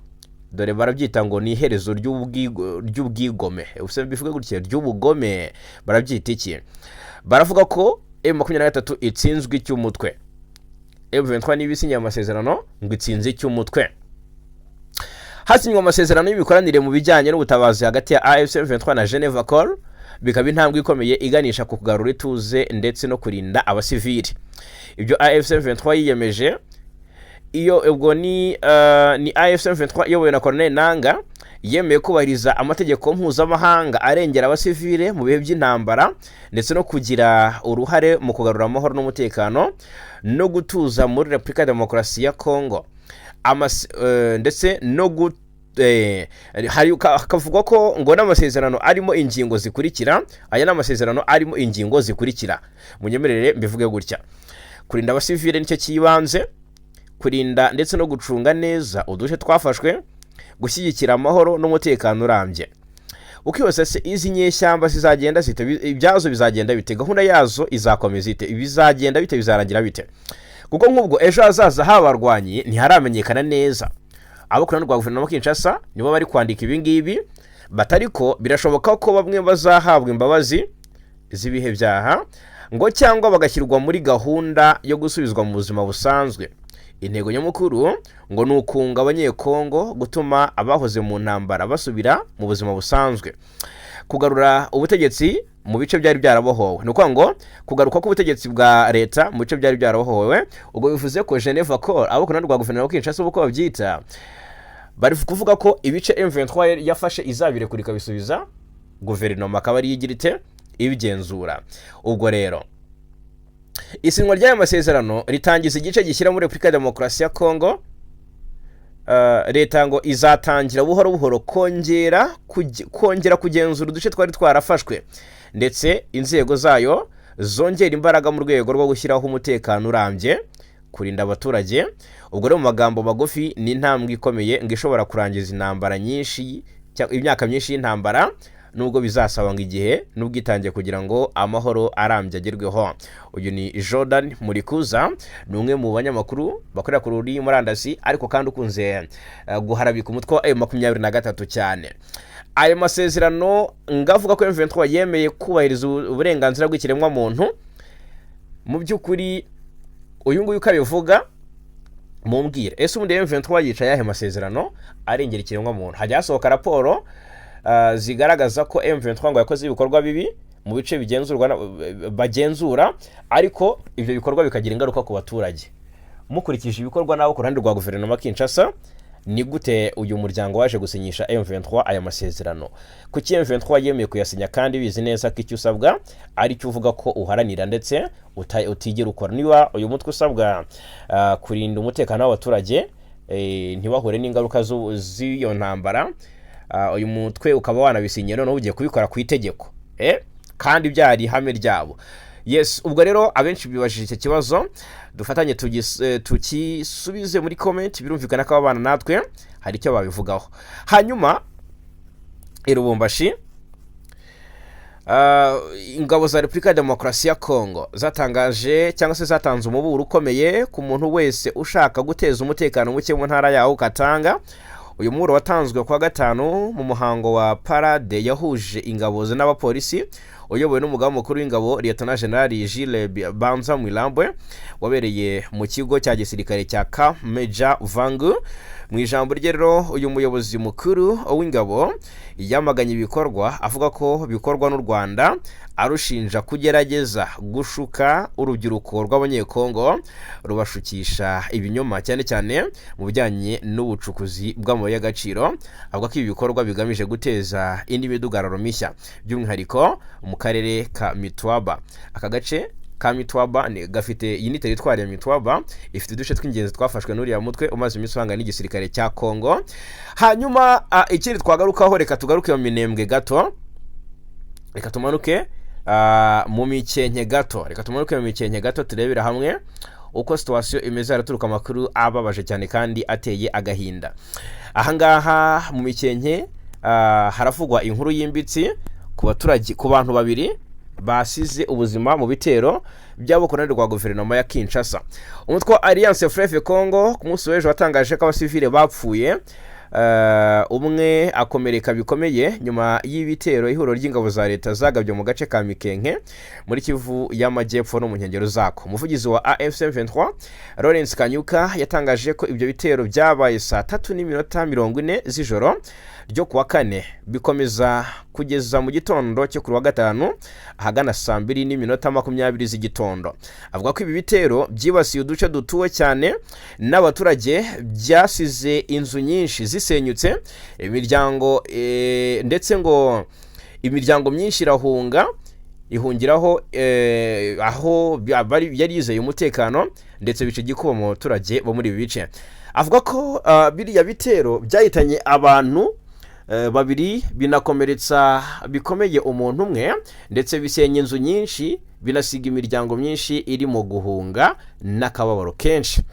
dore barabyita ngo ni iherezo ry'ubwigome, ubuse bivuge gutya, ry'ubugome, barabyita iki? Baravuga ko M23 itsinzwe icy'umutwe. M23 niba isinyiye amasezerano, ngo itsinze icy'umutwe. Hasinywe amasezerano y'imikoranire mu bijyanye n'ubutabazi hagati ya AFC M23 na Geneva Accord, bikaba intambwe ikomeye iganisha ku kugarura ituze ndetse no kurinda abasivili. Ibyo AFC M23 yiyemeje iyo ubwo ni AFC M23 iyobowe na Colonel Nanga yemeye kubahiriza amategeko mpuzamahanga arengera abasivile mu bihe by'intambara, ndetse no kugira uruhare mu kugarura amahoro n'umutekano no gutuza muri Repubulika ya Demokarasi ya Congo. Ndetse no hari hakavugwa ko ngo n'amasezerano arimo ingingo zikurikira. Aya ni amasezerano arimo ingingo zikurikira, munyemerere mbivuge gutya: kurinda abasivile nicyo cy'ibanze, kurinda ndetse no gucunga neza uduce twafashwe, gushyigikira amahoro n'umutekano urambye. Ukibaza se izi nyeshyamba zizagenda zite? Ibyazo bizagenda bite? Gahunda yazo izakomeza ite? Bizagenda bite? Bizarangira bite? Kuko nk'ubwo ejo hazaza h'abarwanyi ntiharamenyekana neza. Abo ku ruhande rwa guverinoma Kinshasa nibo bari kwandika ibi ngibi, batariko birashoboka ko bamwe bazahabwa imbabazi z'ibihe byaha ngo cyangwa bagashyirwa muri gahunda yo gusubizwa mu buzima busanzwe. Intego nyamukuru ngo ni ukunga Abanyekongo, gutuma abahoze mu ntambara basubira mu buzima busanzwe, kugarura ubutegetsi mu bice byari byarabohowe. Ni ukuvuga ngo kugaruka k'ubutegetsi bwa leta mu bice byari byarabohowe. Ubwo bivuze ko Geneva Accord, abo ku ruhande rwa guverinoma ya Kinshasa uko babyita, bari kuvuga ko ibice M23 yafashe izabirekura ikabisubiza guverinoma, akaba ariyo igira ite? Ibigenzura. Ubwo rero isinywa ry'aya masezerano ritangiza igice gishyira muri Repubulika ya Demokarasi ya Kongo. Leta ngo izatangira buhoro buhoro kongera kugenzura uduce twari twarafashwe, ndetse inzego zayo zongera imbaraga mu rwego rwo gushyiraho umutekano urambye, kurinda abaturage. Ubwo rero mu magambo magufi, ni intambwe ikomeye ngo ishobora kurangiza intambara nyinshi, imyaka myinshi y'intambara, nubwo bizasaba ngo igihe n'ubwitange kugira ngo amahoro arambye agerweho. Uyu ni Jordan Murikuza, ni umwe mu banyamakuru bakorera kuri murandasi, ariko kandi ukunze guharabika umutwe wa M23 cyane. Ayo masezerano ngavuga ko M23 yemeye kubahiriza uburenganzira bw'ikiremwamuntu. Mu by'ukuri uyu nguyu uko abivuga, mumbwire, ese ubundi M23 yica ayahe masezerano arengera ikiremwamuntu? Hajya hasohoka raporo zigaragaza ko M23 ngo yakoze ibikorwa bibi mu bice bigenzurwa bagenzura, ariko ibyo bikorwa bikagira ingaruka ku baturage. Mukurikije ibikorwa nabo ku ruhande rwa guverinoma Kinshasa, ni gute uyu muryango waje gusinyisha M23 aya masezerano? Kuki M23 yemeye kuyasinya kandi bizi neza ko icyo usabwa ari cyo uvuga ko uharanira ndetse utigera ukora? Niba uyu mutwe usabwa kurinda umutekano w'abaturage ntibahure n'ingaruka z'iyo ntambara, uyu mutwe ukaba wanabisinyiye, noneho ugiye kubikora ku itegeko kandi byari ihame ryabo. Yes, ubwo rero abenshi bibajije icyo kibazo, dufatanye tukisubize muri comment. Birumvikana ko abana natwe hari icyo babivugaho. Hanyuma i Lubumbashi, ingabo za Repubulika ya Demokarasi ya Kongo zatangaje cyangwa se zatanze umuburo ukomeye ku muntu wese ushaka guteza umutekano muke mu ntara yawo Katanga. Uyu muburo watanzwe kuwa gatanu mu muhango wa parade yahuje ingabo n'abapolisi, uyobowe n'umugaba mukuru w'ingabo, Lieutenant General Jules Banza Mwilambwe, wabereye mu kigo cya gisirikare cya Camp Major Vangu. Mu ijambo rye rero, uyu muyobozi mukuru w'ingabo yamaganye ibikorwa avuga ko bikorwa n'u Rwanda, arushinja kugerageza gushuka urubyiruko rw'Abanyekongo rubashukisha ibinyoma, cyane cyane mu bijyanye n'ubucukuzi bw'amabuye y'agaciro. Avuga ko ibi bikorwa bigamije guteza indi midugararo mishya, by'umwihariko mu karere ka Mitwaba. Aka gace ka Mitwaba gafite iyi ni teritwari ya Mitwaba, ifite uduce tw'ingenzi twafashwe n'uriya mutwe umaze iminsi uhangana n'igisirikare cya Kongo. Hanyuma ikindi twagarukaho, reka tugaruke mu Minembwe gato, reka tumanuke mu Mikenke gato, reka tumanuke mu Mikenke gato turebera hamwe uko situation imeze. Haraturuka amakuru ababaje cyane kandi ateye agahinda. Ahangaha mu Mikenke haravugwa inkuru yimbitse ku baturage, ku bantu babiri basize ubuzima mu bitero by'abo ku ruhande rwa guverinoma ya Kinshasa. Umutwe wa Alliance Fleuve Congo ku munsi w'ejo watangaje ko abasivile bapfuye. Umwe akomereka bikomeye nyuma y'ibitero ihuriro ry'ingabo za leta zagabye mu gace ka Mikenke muri Kivu y'Amajyepfo no mu nkengero zako. Umuvugizi wa AFC M23, Lawrence Kanyuka, yatangaje ko ibyo bitero byabaye saa 3:40 z'ijoro ryo kuwa kane, bikomeza kugeza mu gitondo cyo kuri wa gatanu ahagana saa 2:20 z'igitondo. Avuga ko ibi bitero byibasiye uduce dutuwe cyane n'abaturage, byasize inzu nyinshi zisenyutse, imiryango ndetse ngo imiryango myinshi irahunga, ihungiraho aho yari yizeye umutekano, ndetse bica igikuba mu baturage bo muri ibi bice. Avuga ko biriya bitero byahitanye abantu babiri, binakomeretsa bikomeye umuntu umwe, ndetse bisenya inzu nyinshi, binasiga imiryango myinshi iri mu guhunga n'akababaro kenshi.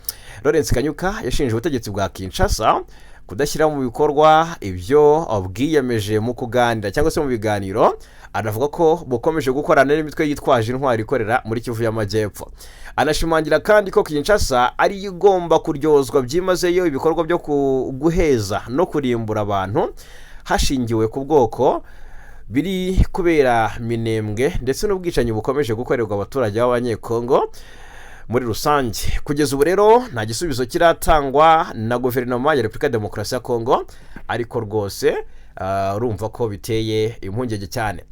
Lawrence Kanyuka yashinje ubutegetsi bwa Kinshasa kudashyira mu bikorwa ibyo bwiyemeje mu kuganira cyangwa se mu biganiro. Anavuga ko bukomeje gukorana n'imitwe yitwaje intwari ikorera muri Kivu y'Amajyepfo. Anashimangira kandi ko Kinshasa ariyo igomba kuryozwa byimazeyo ibikorwa byo guheza no kurimbura abantu hashingiwe ku bwoko biri kubera Minembwe, ndetse n'ubwicanyi bukomeje gukorerwa abaturage b'Abanyekongo muri rusange. Kugeza ubu rero nta gisubizo kiratangwa na guverinoma ya Repubulika ya Demokarasi ya Kongo, ariko rwose urumva ko biteye impungenge cyane.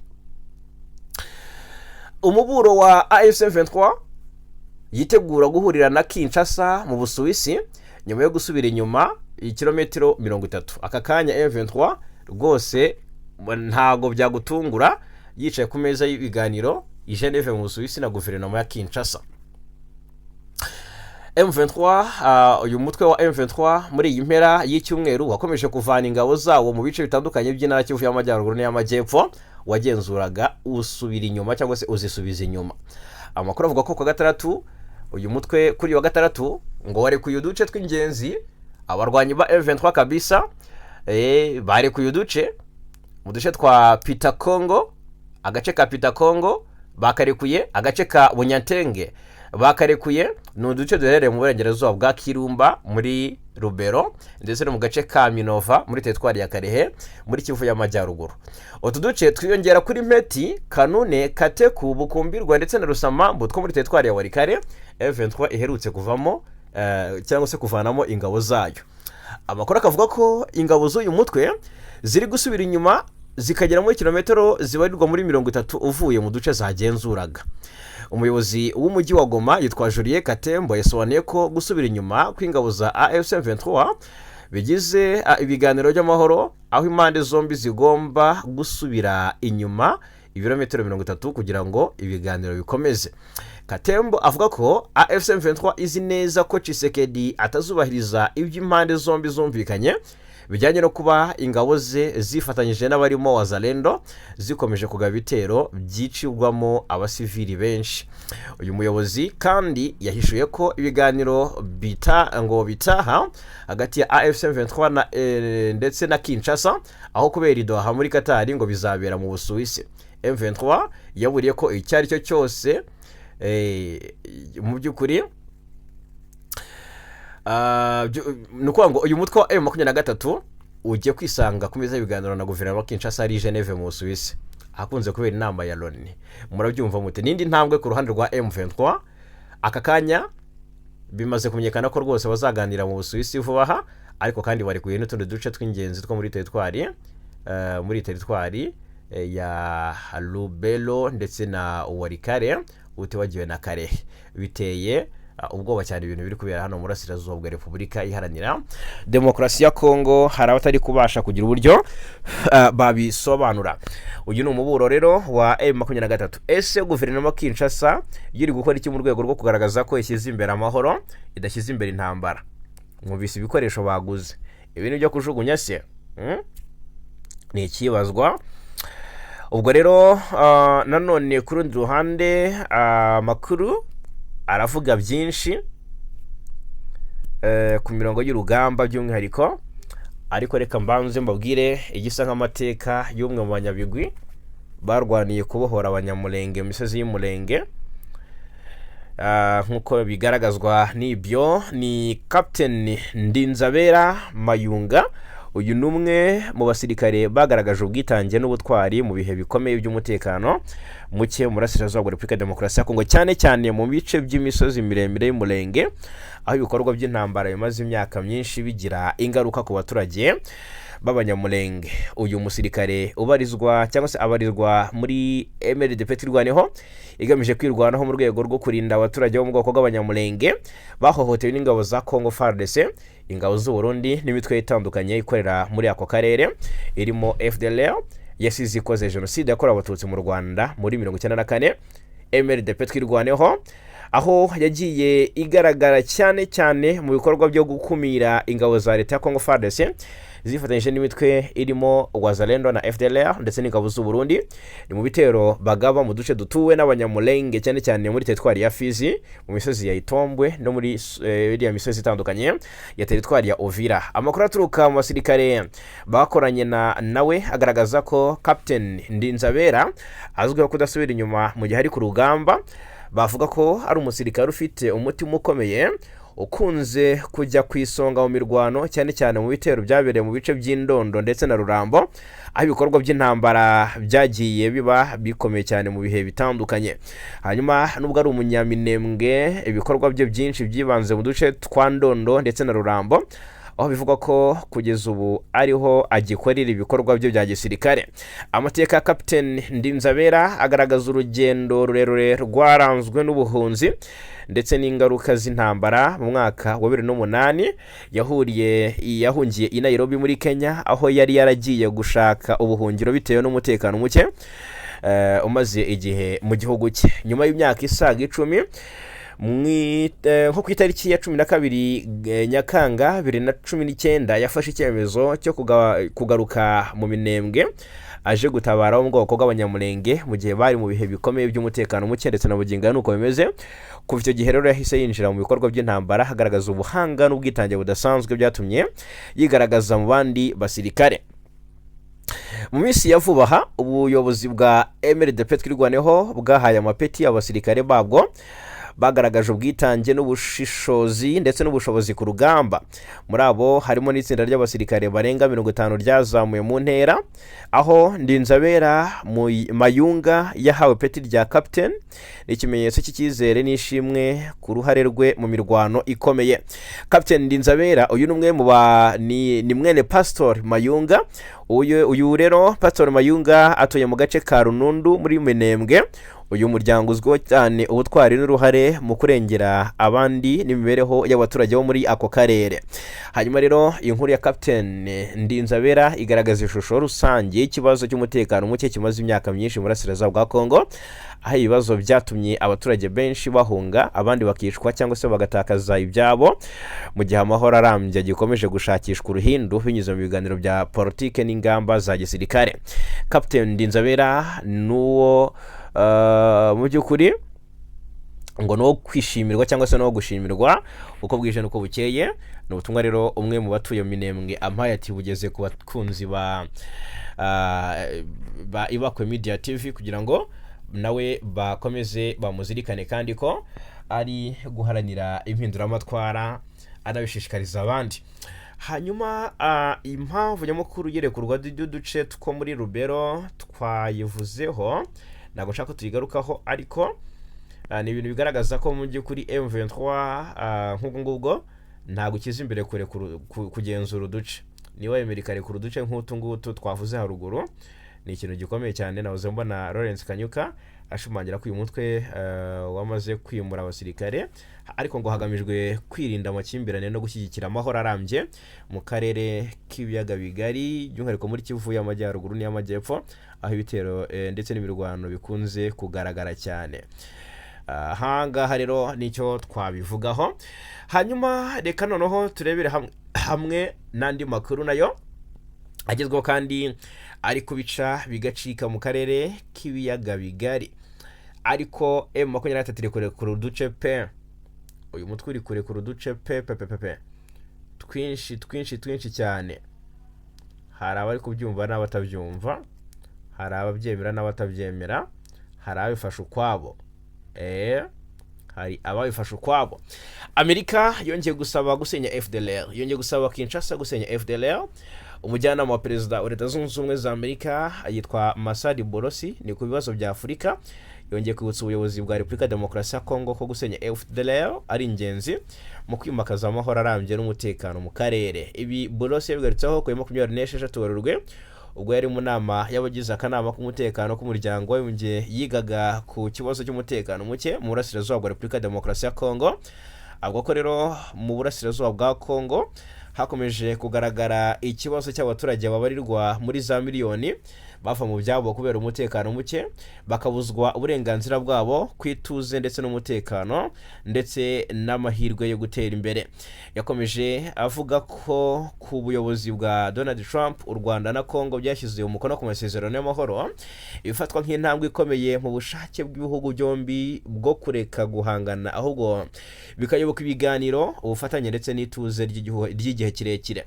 Umuburo wa AFC 23 yitegura guhurira na Kinshasa mu Busuwisi nyuma yo gusubira inyuma ikirometero 30. Aka kanya M23 rwose ntago byagutungura yicaye ku meza y'ibiganiro i Geneve mu Busuwisi na guverinoma ya Kinshasa. M23, uyu mutwe wa M23 muri iyi mpera y'icyumweru wakomeje kuvana ingabo zawo mu bice bitandukanye by'intara Kivu y'Amajyaruguru n'iy'Amajyepfo wagenzuraga, usubira inyuma cyangwa se uzisubiza inyuma. Amakuru avuga ko ku wa gatandatu uyu mutwe, kuri uyu wa gatandatu, ngo warekuye uduce tw'ingenzi. Abarwanyi ba M23 kabisa barekuye uduce mu duce twa Pita Congo, agace ka Pita Congo bakarekuye, agace ka Bunyatenge bakarekuye. Ni uduce duherereye mu burengerazuba bwa Kirumba muri Rubero, ndetse no mu gace ka Minova muri teritwari ya Karehe muri Kivu y'Amajyaruguru. Utu duce twiyongera kuri Mpeti, Kanune, Kateku, Bukumbirwa ndetse na Rusamambu two muri teritwari ya Walikale M23 iherutse kuvamo cyangwa se kuvanamo ingabo zayo. Amakuru akavuga ko ingabo z'uyu mutwe ziri gusubira inyuma zikagera muri kilometero zibarirwa muri 30 uvuye mu duce zagenzuraga. Umuyobozi w'umujyi wa Goma yitwa Julien Katembo yasobanuye ko gusubira inyuma kw'ingabo za AFC 23 bigize ibiganiro by'amahoro, aho impande zombi zigomba gusubira inyuma ibirometero 30 kugira ngo ibiganiro bikomeze. Katembo avuga ko AFC 23 izi neza ko Tshisekedi atazubahiriza ibyo impande zombi zumvikanye bijyanye no kuba ingabo ze zifatanyije n'abarimo Wazalendo zikomeje kugaba ibitero byicirwamo abasivili benshi. Uyu muyobozi kandi yahishuye ko ibiganiro bita ngo bitaha hagati ya AFC 23 ndetse na Kinshasa, aho kubera i Doha muri Qatar, ngo bizabera mu Busuwisi. M23 yaburiye ko icyo ari cyo cyose mu by'ukuri ni ukuvuga ngo uyu mutwe wa M23 ugiye kwisanga ku meza y'ibiganiro na guverinoma ya Kinshasa ari i Geneve mu Busuwisi, ahakunze kubera inama ya Loni. Murabyumva mute? N'indi ntambwe ku ruhande rwa M23. Aka kanya bimaze kumenyekana ko rwose bazaganira mu Busuwisi vuba aha, ariko kandi barekuye n'utundi duce tw'ingenzi two muri teritwari ya Lubero ndetse na Walikale, utibagiwe na Kalehe. Biteye ubwoba cyane ibintu biri kubera hano mu burasirazuba bwa Repubulika Iharanira Demokarasi ya Kongo. Hari abatari kubasha kugira uburyo babisobanura. Uyu ni umuburo rero wa M23. Ese guverinoma Kinshasa iri gukora iki mu rwego rwo kugaragaza ko ishyize imbere amahoro, idashyize imbere intambara? Mwumvise ibikoresho baguze, ibi ni ibyo kujugunya se? Ni ikibazwa. Ubwo rero nanone ku rundi ruhande amakuru aravuga byinshi ku mirongo y'urugamba by'umwihariko, ariko reka mbanze mbabwire igisa nk'amateka y'umwe mu banyabigwi barwaniye kubohora Abanyamulenge mu misozi y'Umurenge. Nk'uko bigaragazwa n'ibyo, ni Captain Ndinzabera Mayunga. Uyu ni umwe mu basirikare bagaragaje ubwitange n'ubutwari mu bihe bikomeye by'umutekano muke mu burasirazuba bwa Repubulika ya Demokarasi ya Kongo, cyane cyane mu bice by'imisozi miremire y'Umurenge, aho ibikorwa by'intambara bimaze imyaka myinshi bigira ingaruka ku baturage b'Abanyamulenge. Uyu musirikare ubarizwa cyangwa se abarizwa muri MRDP Twirwaneho, igamije kwirwanaho mu rwego rwo kurinda abaturage bo mu bwoko bw'Abanyamulenge bahohotewe n'ingabo za Congo FARDC, ingabo z'u Burundi n'imitwe itandukanye ikorera muri ako karere irimo FDLR yasize ikoze jenoside yakorewe Abatutsi mu Rwanda muri 94. MRDP Twirwaneho aho yagiye igaragara cyane cyane mu bikorwa byo gukumira ingabo za leta ya Congo FARDC zifatanyije n'imitwe irimo Wazalendo na FDLR ndetse n'ingabo z'u Burundi. Ni mu bitero bagaba mu duce dutuwe n'Abanyamulenge, cyane cyane muri teritwari ya Fizi, mu misozi ya Itombwe no muri iriya misozi itandukanye ya teritwari ya Uvira. Amakuru aturuka mu basirikare bakoranye na nawe agaragaza ko Captain Ndinzabera azwiho kudasubira inyuma mu gihe ari ku rugamba. Bavuga ko ari umusirikare ufite umutima ukomeye, ukunze kujya ku isonga mu mirwano, cyane cyane mu bitero byabereye mu bice by'Indondo ndetse na Rurambo, aho ibikorwa by'intambara byagiye biba bikomeye cyane mu bihe bitandukanye. Hanyuma nubwo ari umunyaminembwe, ibikorwa bye byinshi byibanze mu duce twa Ndondo ndetse na Rurambo, aho bivugwa ko kugeza ubu ariho agikorera ibikorwa bye bya gisirikare. Amateka ya Kapiteni Ndinzabera agaragaza urugendo rurerure rwaranzwe n'ubuhunzi ndetse n'ingaruka z'intambara. Mu mwaka wa 2008 yahungiye i Nairobi muri Kenya, aho yari yaragiye gushaka ubuhungiro bitewe n'umutekano muke umaze igihe mu gihugu cye. Nyuma y'imyaka isaga 10, nko ku itariki ya 12 Nyakanga 2019, yafashe icyemezo cyo kugaruka mu Minembwe aje gutabara abo mu bwoko bw'Abanyamulenge mu gihe bari mu bihe bikomeye by'umutekano muke, ndetse na bugingo nuko bimeze. Kuva icyo gihe rero yahise yinjira mu bikorwa by'intambara, agaragaza ubuhanga n'ubwitange budasanzwe byatumye yigaragaza mu bandi basirikare. Mu minsi ya vuba aha, ubuyobozi bwa MRDP Twirwaneho bwahaye amapeti abasirikare babwo bagaragaje ubwitange n'ubushishozi ndetse n'ubushobozi ku rugamba. Muri abo harimo n'itsinda ry'abasirikare barenga 50 ryazamuye mu ntera, aho Ndinzabera Mayunga yahawe ipeti rya captain. Ni ikimenyetso cy'icyizere n'ishimwe ku ruhare rwe mu mirwano ikomeye. Captain Ndinzabera uyu ni umwe mu ba ni mwene Pastor Mayunga. Uyu rero Pastor Mayunga atuye mu gace ka Runundu muri Minembwe. Uyu muryango uzwiho cyane ubutwari n'uruhare mu kurengera abandi n'imibereho y'abaturage bo muri ako karere. Hanyuma rero iyi nkuru ya Captain Ndinzabera igaragaza ishusho rusange y'ikibazo cy'umutekano muke kimaze imyaka myinshi mu burasirazuba bwa Kongo, aho ibibazo byatumye abaturage benshi bahunga, abandi bakicwa cyangwa se bagatakaza ibyabo, mu gihe amahoro arambye agikomeje gushakishwa uruhindu binyuze mu biganiro bya politike n'ingamba za gisirikare. Captain Ndinzabera n'uwo mu by'ukuri ngo ni uwo kwishimirwa cyangwa se ni uwo gushimirwa uko bwije n'uko bukeye. Ni ubutumwa rero umwe mu batuye mu Minembwe ampaye, ati bugeze ku bakunzi ba Ibakwe Media TV, kugira ngo nawe bakomeze bamuzirikane kandi ko ari guharanira impinduramatwara anabishishikariza abandi. Hanyuma impamvu nyamukuru yerekurwa ry'uduce two muri Rubero twayivuzeho, ntabwo nshaka ko tuyigarukaho, ariko ni ibintu bigaragaza ko mu by'ukuri M23 nk'ubwo ngubwo ntabwo ukiza imbere kure kugenzura uduce. Niba yemera ikarekura uduce nk'utu ngutu twavuze haruguru, ni ikintu gikomeye cyane. Nahoze mbona Lawrence Kanyuka ashimangira ko uyu mutwe wamaze kwimura abasirikare, ariko ngo hagamijwe kwirinda amakimbirane no gushyigikira amahoro arambye mu karere k'Ibiyaga Bigari, by'umwihariko muri Kivu y'Amajyaruguru n'iy'Amajyepfo, aho ibitero ndetse n'imirwano bikunze kugaragara cyane. Ahangaha rero nicyo twabivugaho. Hanyuma reka noneho turebere hamwe n'andi makuru nayo agezweho kandi ari kubica bigacika mu karere k'Ibiyaga Bigari. Ariko M23 iri kurekura uduce pe. Uyu mutwe uri kurekura uduce pe pe pe pe pe, twinshi twinshi twinshi cyane. Hari abari kubyumva n'abatabyumva, hari ababyemera n'abatabyemera, hari ababifashe ukwabo, hari ababifashe ukwabo. Amerika yongeye gusaba gusenya FDLR, yongeye gusaba Kinshasa gusenya FDLR. Umujyanama wa perezida wa Leta Zunze Ubumwe za Amerika yitwa Massad Boulos, ni ku bibazo bya Afurika, yongeye kwibutsa ubuyobozi bwa Repubulika ya Demokarasi ya Kongo ko gusenya FDLR ari ingenzi mu kwimakaza amahoro arambye n'umutekano mu karere. Ibi Boulos yabigarutseho ku ya 26 Werurwe, ubwo yari mu nama y'abagize akanama k'umutekano k'Umuryango w'Abibumbye yigaga ku kibazo cy'umutekano muke mu burasirazuba bwa Repubulika ya Demokarasi ya Kongo. Avuga ko rero mu burasirazuba bwa Kongo hakomeje kugaragara ikibazo cy'abaturage babarirwa muri za miliyoni bava mu byabo kubera umutekano muke, bakabuzwa uburenganzira bwabo ku ituze ndetse n'umutekano ndetse n'amahirwe yo gutera imbere. Yakomeje avuga ko ku buyobozi bwa Donald Trump, u Rwanda na Kongo byashyize umukono ku masezerano y'amahoro, ibifatwa nk'intambwe ikomeye mu bushake bw'ibihugu byombi bwo kureka guhangana, ahubwo bikayoboka ibiganiro, ubufatanye ndetse n'ituze ry'igihe kirekire.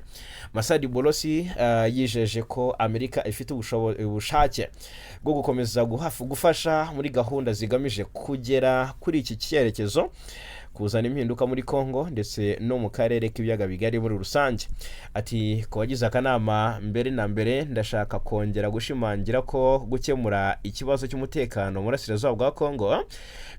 Massad Boulos yijeje ko Amerika ifite ubushake bwo gukomeza gufasha muri gahunda zigamije kugera kuri iki cyerekezo, kuzana impinduka muri Congo ndetse no mu karere k'Ibiyaga Bigari muri rusange. Ati: "Ku bagize akanama, mbere na mbere ndashaka kongera gushimangira ko gukemura ikibazo cy'umutekano mu burasirazuba bwa Congo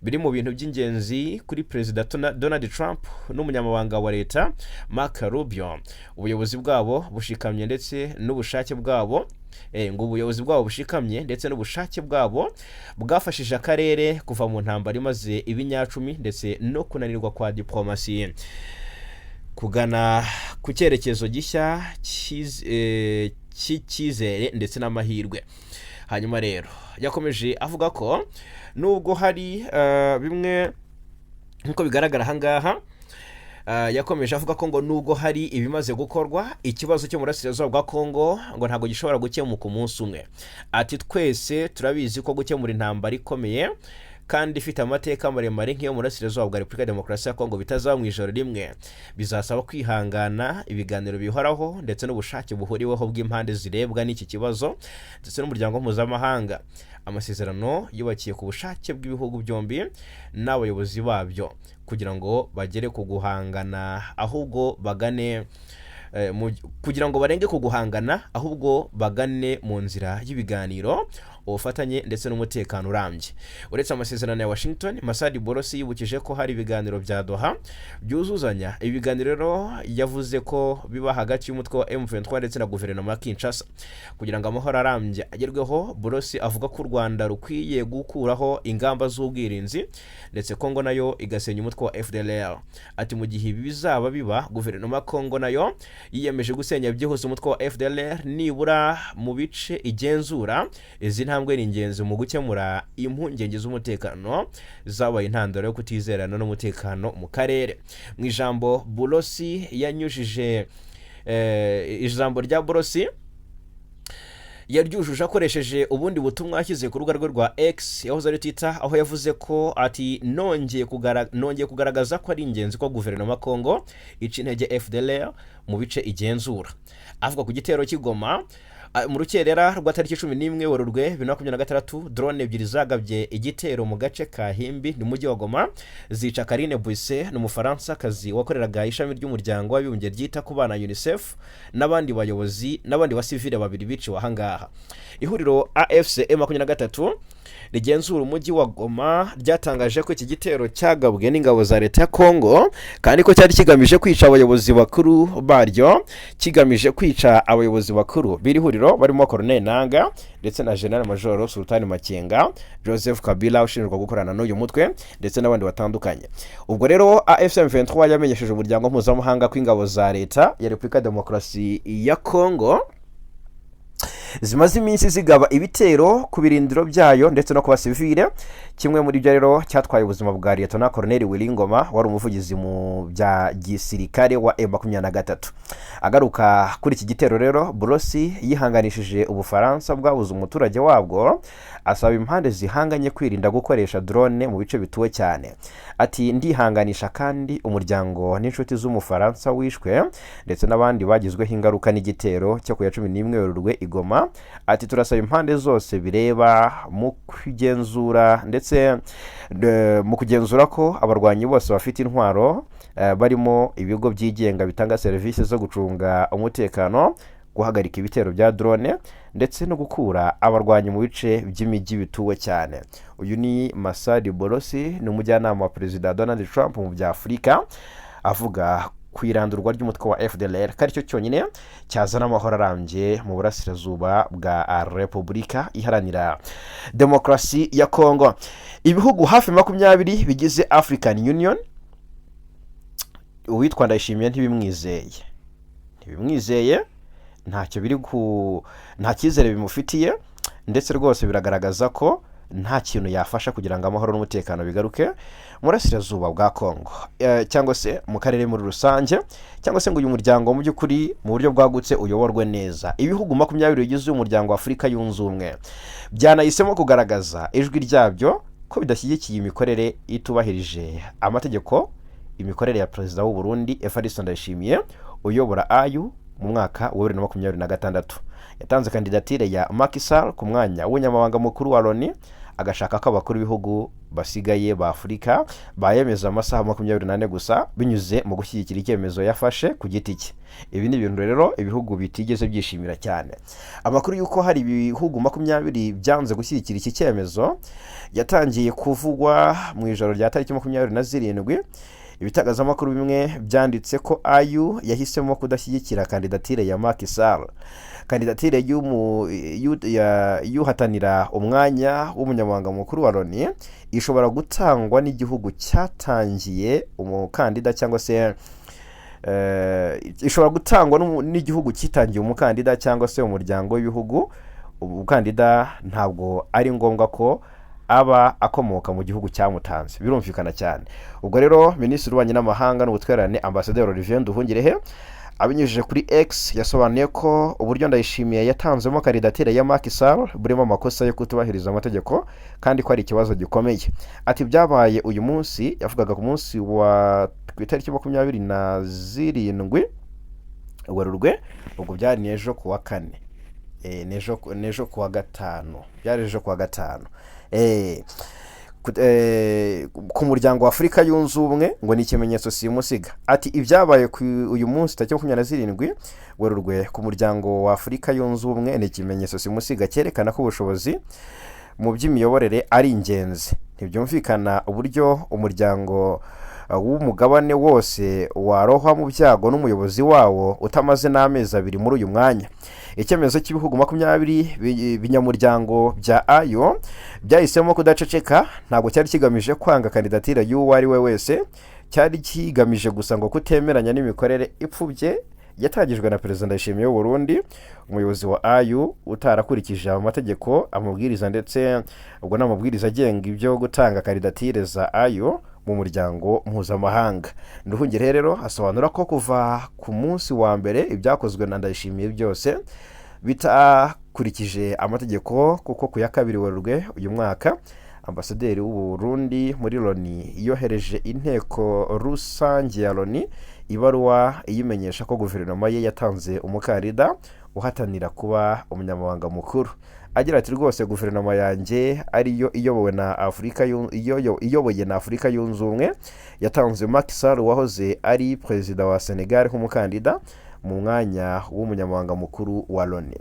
biri mu bintu by'ingenzi kuri Perezida Donald Trump n'umunyamabanga wa leta Mark Rubio. Ubuyobozi bwabo bushikamye ndetse n'ubushake bwabo, ngo ubuyobozi bwabo bushikamye ndetse n'ubushake bwabo bwafashije akarere kuva mu ntambara imaze ibinyacumi ndetse no kunanirwa kwa diplomasi, kugana ku cyerekezo gishya cy'icyizere ndetse n'amahirwe." Hanyuma rero yakomeje avuga ko nubwo hari bimwe nk'uko bigaragara ahangaha, yakomeje avuga ko ngo nubwo hari ibimaze gukorwa, ikibazo cyo mu burasirazuba bwa Kongo ngo ntabwo gishobora gukemuka umunsi umwe. Ati: "Twese turabizi ko gukemura intambara ikomeye kandi ifite amateka maremare nk'iyo mu burasirazuba bwa Repubulika ya Demokarasi ya Kongo bitazaba mu ijoro rimwe. Bizasaba kwihangana, ibiganiro bihoraho ndetse n'ubushake buhuriweho bw'impande zirebwa n'iki kibazo ndetse n'umuryango mpuzamahanga. Amasezerano yubakiye ku bushake bw'ibihugu byombi n'abayobozi babyo kugira ngo bagere ku guhangana, ahubwo bagane kugira ngo barenge ku guhangana, ahubwo bagane mu nzira y'ibiganiro, ubufatanye ndetse n'umutekano urambye." Uretse amasezerano ya Washington, Massad Boulos yibukije ko hari ibiganiro bya Doha byuzuzanya. Ibi biganiro rero yavuze ko biba hagati y'umutwe wa M23 ndetse na guverinoma ya Kinshasa kugira ngo amahoro arambye agerweho. Boulos avuga ko u Rwanda rukwiye gukuraho ingamba z'ubwirinzi ndetse Kongo nayo igasenya umutwe wa FDLR. Ati: "Mu gihe ibi bizaba biba, guverinoma ya Kongo nayo yiyemeje gusenya byihuse umutwe wa FDLR nibura mu bice igenzura. Izi ntambwe ni ingenzi mu gukemura impungenge z'umutekano zabaye intandaro yo kutizerana n'umutekano mu karere." Mu ijambo Boulos yanyujije, ijambo rya Boulos yaryujuje akoresheje ubundi butumwa yashyize ku rubuga rwe rwa X, yahoze ari Twitter, aho yavuze ko ati: "Nongeye kugaragaza ko ari ingenzi ko guverinoma ya Kongo ica intege FDLR mu bice igenzura." Avuga ku gitero cy'i Goma mu rukerera rwa tariki 11 Werurwe 2026, drone ebyiri zagabye igitero mu gace ka Himbi, ni mujyi wa Goma, zica Karine Buisset, ni Umufaransakazi wakoreraga ishami ry'Umuryango w'Abibumbye ryita ku bana UNICEF, n'abandi bayobozi n'abandi basivile babiri biciwe ahangaha. Ihuriro AFC M23 rigenzura umujyi wa Goma ryatangaje ko iki gitero cyagabwe n'ingabo za leta ya Kongo kandi ko cyari kigamije kwica abayobozi bakuru baryo, kigamije kwica abayobozi bakuru b'iri huriro barimo Colonel Nanga ndetse na General Major Sultani Makenga, Joseph Kabila ushinjwa gukorana n'uyu mutwe, ndetse n'abandi batandukanye. Ubwo rero AFC M23 yamenyesheje umuryango mpuzamahanga ko ingabo za leta ya Repubulika ya Demokarasi ya Kongo zimaze iminsi zigaba ibitero ku birindiro byayo ndetse no ku basivile. Kimwe muri byo rero cyatwaye ubuzima bwa Liyetona Koroneli Willy Ngoma, wari umuvugizi mu bya gisirikare wa M23. Agaruka kuri iki gitero rero, Boulos yihanganishije Ubufaransa bwabuze umuturage wabwo, asaba impande zihanganye kwirinda gukoresha drone mu bice bituwe cyane. Ati: "Ndihanganisha kandi umuryango n'inshuti z'Umufaransa wishwe ndetse n'abandi bagizweho ingaruka n'igitero cyo ku ya 11 Werurwe i Goma." Ati: "Turasaba impande zose bireba mu kugenzura ndetse mu kugenzura ko abarwanyi bose bafite intwaro, barimo ibigo byigenga bitanga serivisi zo gucunga umutekano, Guhagarika ibitero bya drone ndetse no gukura abarwanyi mu bice by'imijyi bituwe cyane. Uyu ni Massad Boulos, ni umujyanama wa Perezida Donald Trump mu bya Afurika, avuga ku irandurwa ry'umutwe wa FDLR ko aricyo cyonyine cyazana amahoro arambye mu burasirazuba bwa Repubulika Iharanira Demokarasi ya Kongo. Ibihugu hafi 20 bigize African Union, uwitwa Ndayishimiye ntibimwizeye, ntacyo biri ku nta cyizere bimufitiye, ndetse rwose biragaragaza ko nta kintu yafasha kugira ngo amahoro n'umutekano bigaruke mu burasirazuba bwa Kongo, cyangwa se mu karere muri rusange, cyangwa se ngo uyu muryango mu by'ukuri mu buryo bwagutse uyoborwe neza. Ibihugu 20 bigize uyu muryango wa Afurika Yunze Ubumwe byanahisemo kugaragaza ijwi ryabyo ko bidashyigikiye imikorere itubahirije amategeko, imikorere ya Perezida w'u Burundi Evariste Ndayishimiye uyobora AU. Mu mwaka wa 2026 yatanze kandidatire ya Macky Sall ku mwanya w'umunyamabanga mukuru wa Loni, agashaka ko abakuru b'ibihugu basigaye ba Afurika bayemeza amasaha 24 gusa, binyuze mu gushyigikira icyemezo yafashe ku giti cye. Ibi ni ibintu rero ibihugu bitigeze byishimira cyane. Amakuru y'uko hari ibihugu 20 byanze gushyigikira iki cyemezo yatangiye kuvugwa mu ijoro rya tariki 27. Ibitangazamakuru bimwe byanditse ko AU yahisemo kudashyigikira kandidatire ya Macky Sall. Kandidatire y'uhatanira umwanya w'umunyamabanga mukuru wa Loni ishobora gutangwa n'igihugu cyatangiye umukandida, cyangwa se ishobora gutangwa n'igihugu cyitangiye umukandida cyangwa se umuryango w'ibihugu. Umukandida ntabwo ari ngombwa ko aba akomoka mu gihugu cyamutanze, birumvikana cyane. Ubwo rero Minisitiri w'Ububanyi n'Amahanga n'Ubutwererane, Ambasaderi Olivier Nduhungirehe, abinyujije kuri X yasobanuye ko uburyo Ndayishimiye yatanzemo kandidatire ya Macky Sall burimo amakosa yo kutubahiriza amategeko kandi ko ari ikibazo gikomeye. Ati: "Byabaye uyu munsi." Yavugaga ku munsi wa ku itariki 27 Werurwe, ubwo byari n'ejo ku wa kane. N'ejo ku wa gatanu, byari ejo ku wa gatanu. Ku muryango wa Afurika Yunze Ubumwe ngo ni ikimenyetso simusiga. Ati: "Ibyabaye ku uyu munsi tariki 27 Werurwe ku muryango wa Afurika Yunze Ubumwe ni ikimenyetso simusiga cyerekana ko ubushobozi mu by'imiyoborere ari ingenzi. Ntibyumvikana uburyo umuryango w'umugabane wose warohwa mu byago n'umuyobozi wawo utamaze n'amezi 2 muri uyu mwanya." Icyemezo cy'ibihugu 20 binyamuryango bya AU byahisemo kudaceceka ntabwo cyari kigamije kwanga kandidatire y'uwo ari we wese, cyari kigamije gusa ngo kutemeranya n'imikorere ipfubye yatangijwe na Perezida Ndayishimiye w'u Burundi, umuyobozi wa AU utarakurikije amategeko, amabwiriza, ndetse ubwo ni amabwiriza agenga ibyo gutanga kandidatire za AU mu muryango mpuzamahanga. Nduhungirehe rero asobanura ko kuva ku munsi wa mbere ibyakozwe na Ndayishimiye byose bitakurikije amategeko, kuko ku ya 2 Werurwe uyu mwaka ambasaderi w'u Burundi muri Loni yohereje Inteko Rusange ya Loni ibaruwa iyimenyesha ko guverinoma ye yatanze umukandida uhatanira kuba umunyamabanga mukuru, agira ati: "Rwose guverinoma yanjye ariyo iyobowe na Afurika iyoboye na Afurika Yunze Ubumwe yatanze Macky Sall wahoze ari perezida wa Senegal nk'umukandida mu mwanya w'umunyamabanga mukuru wa Loni."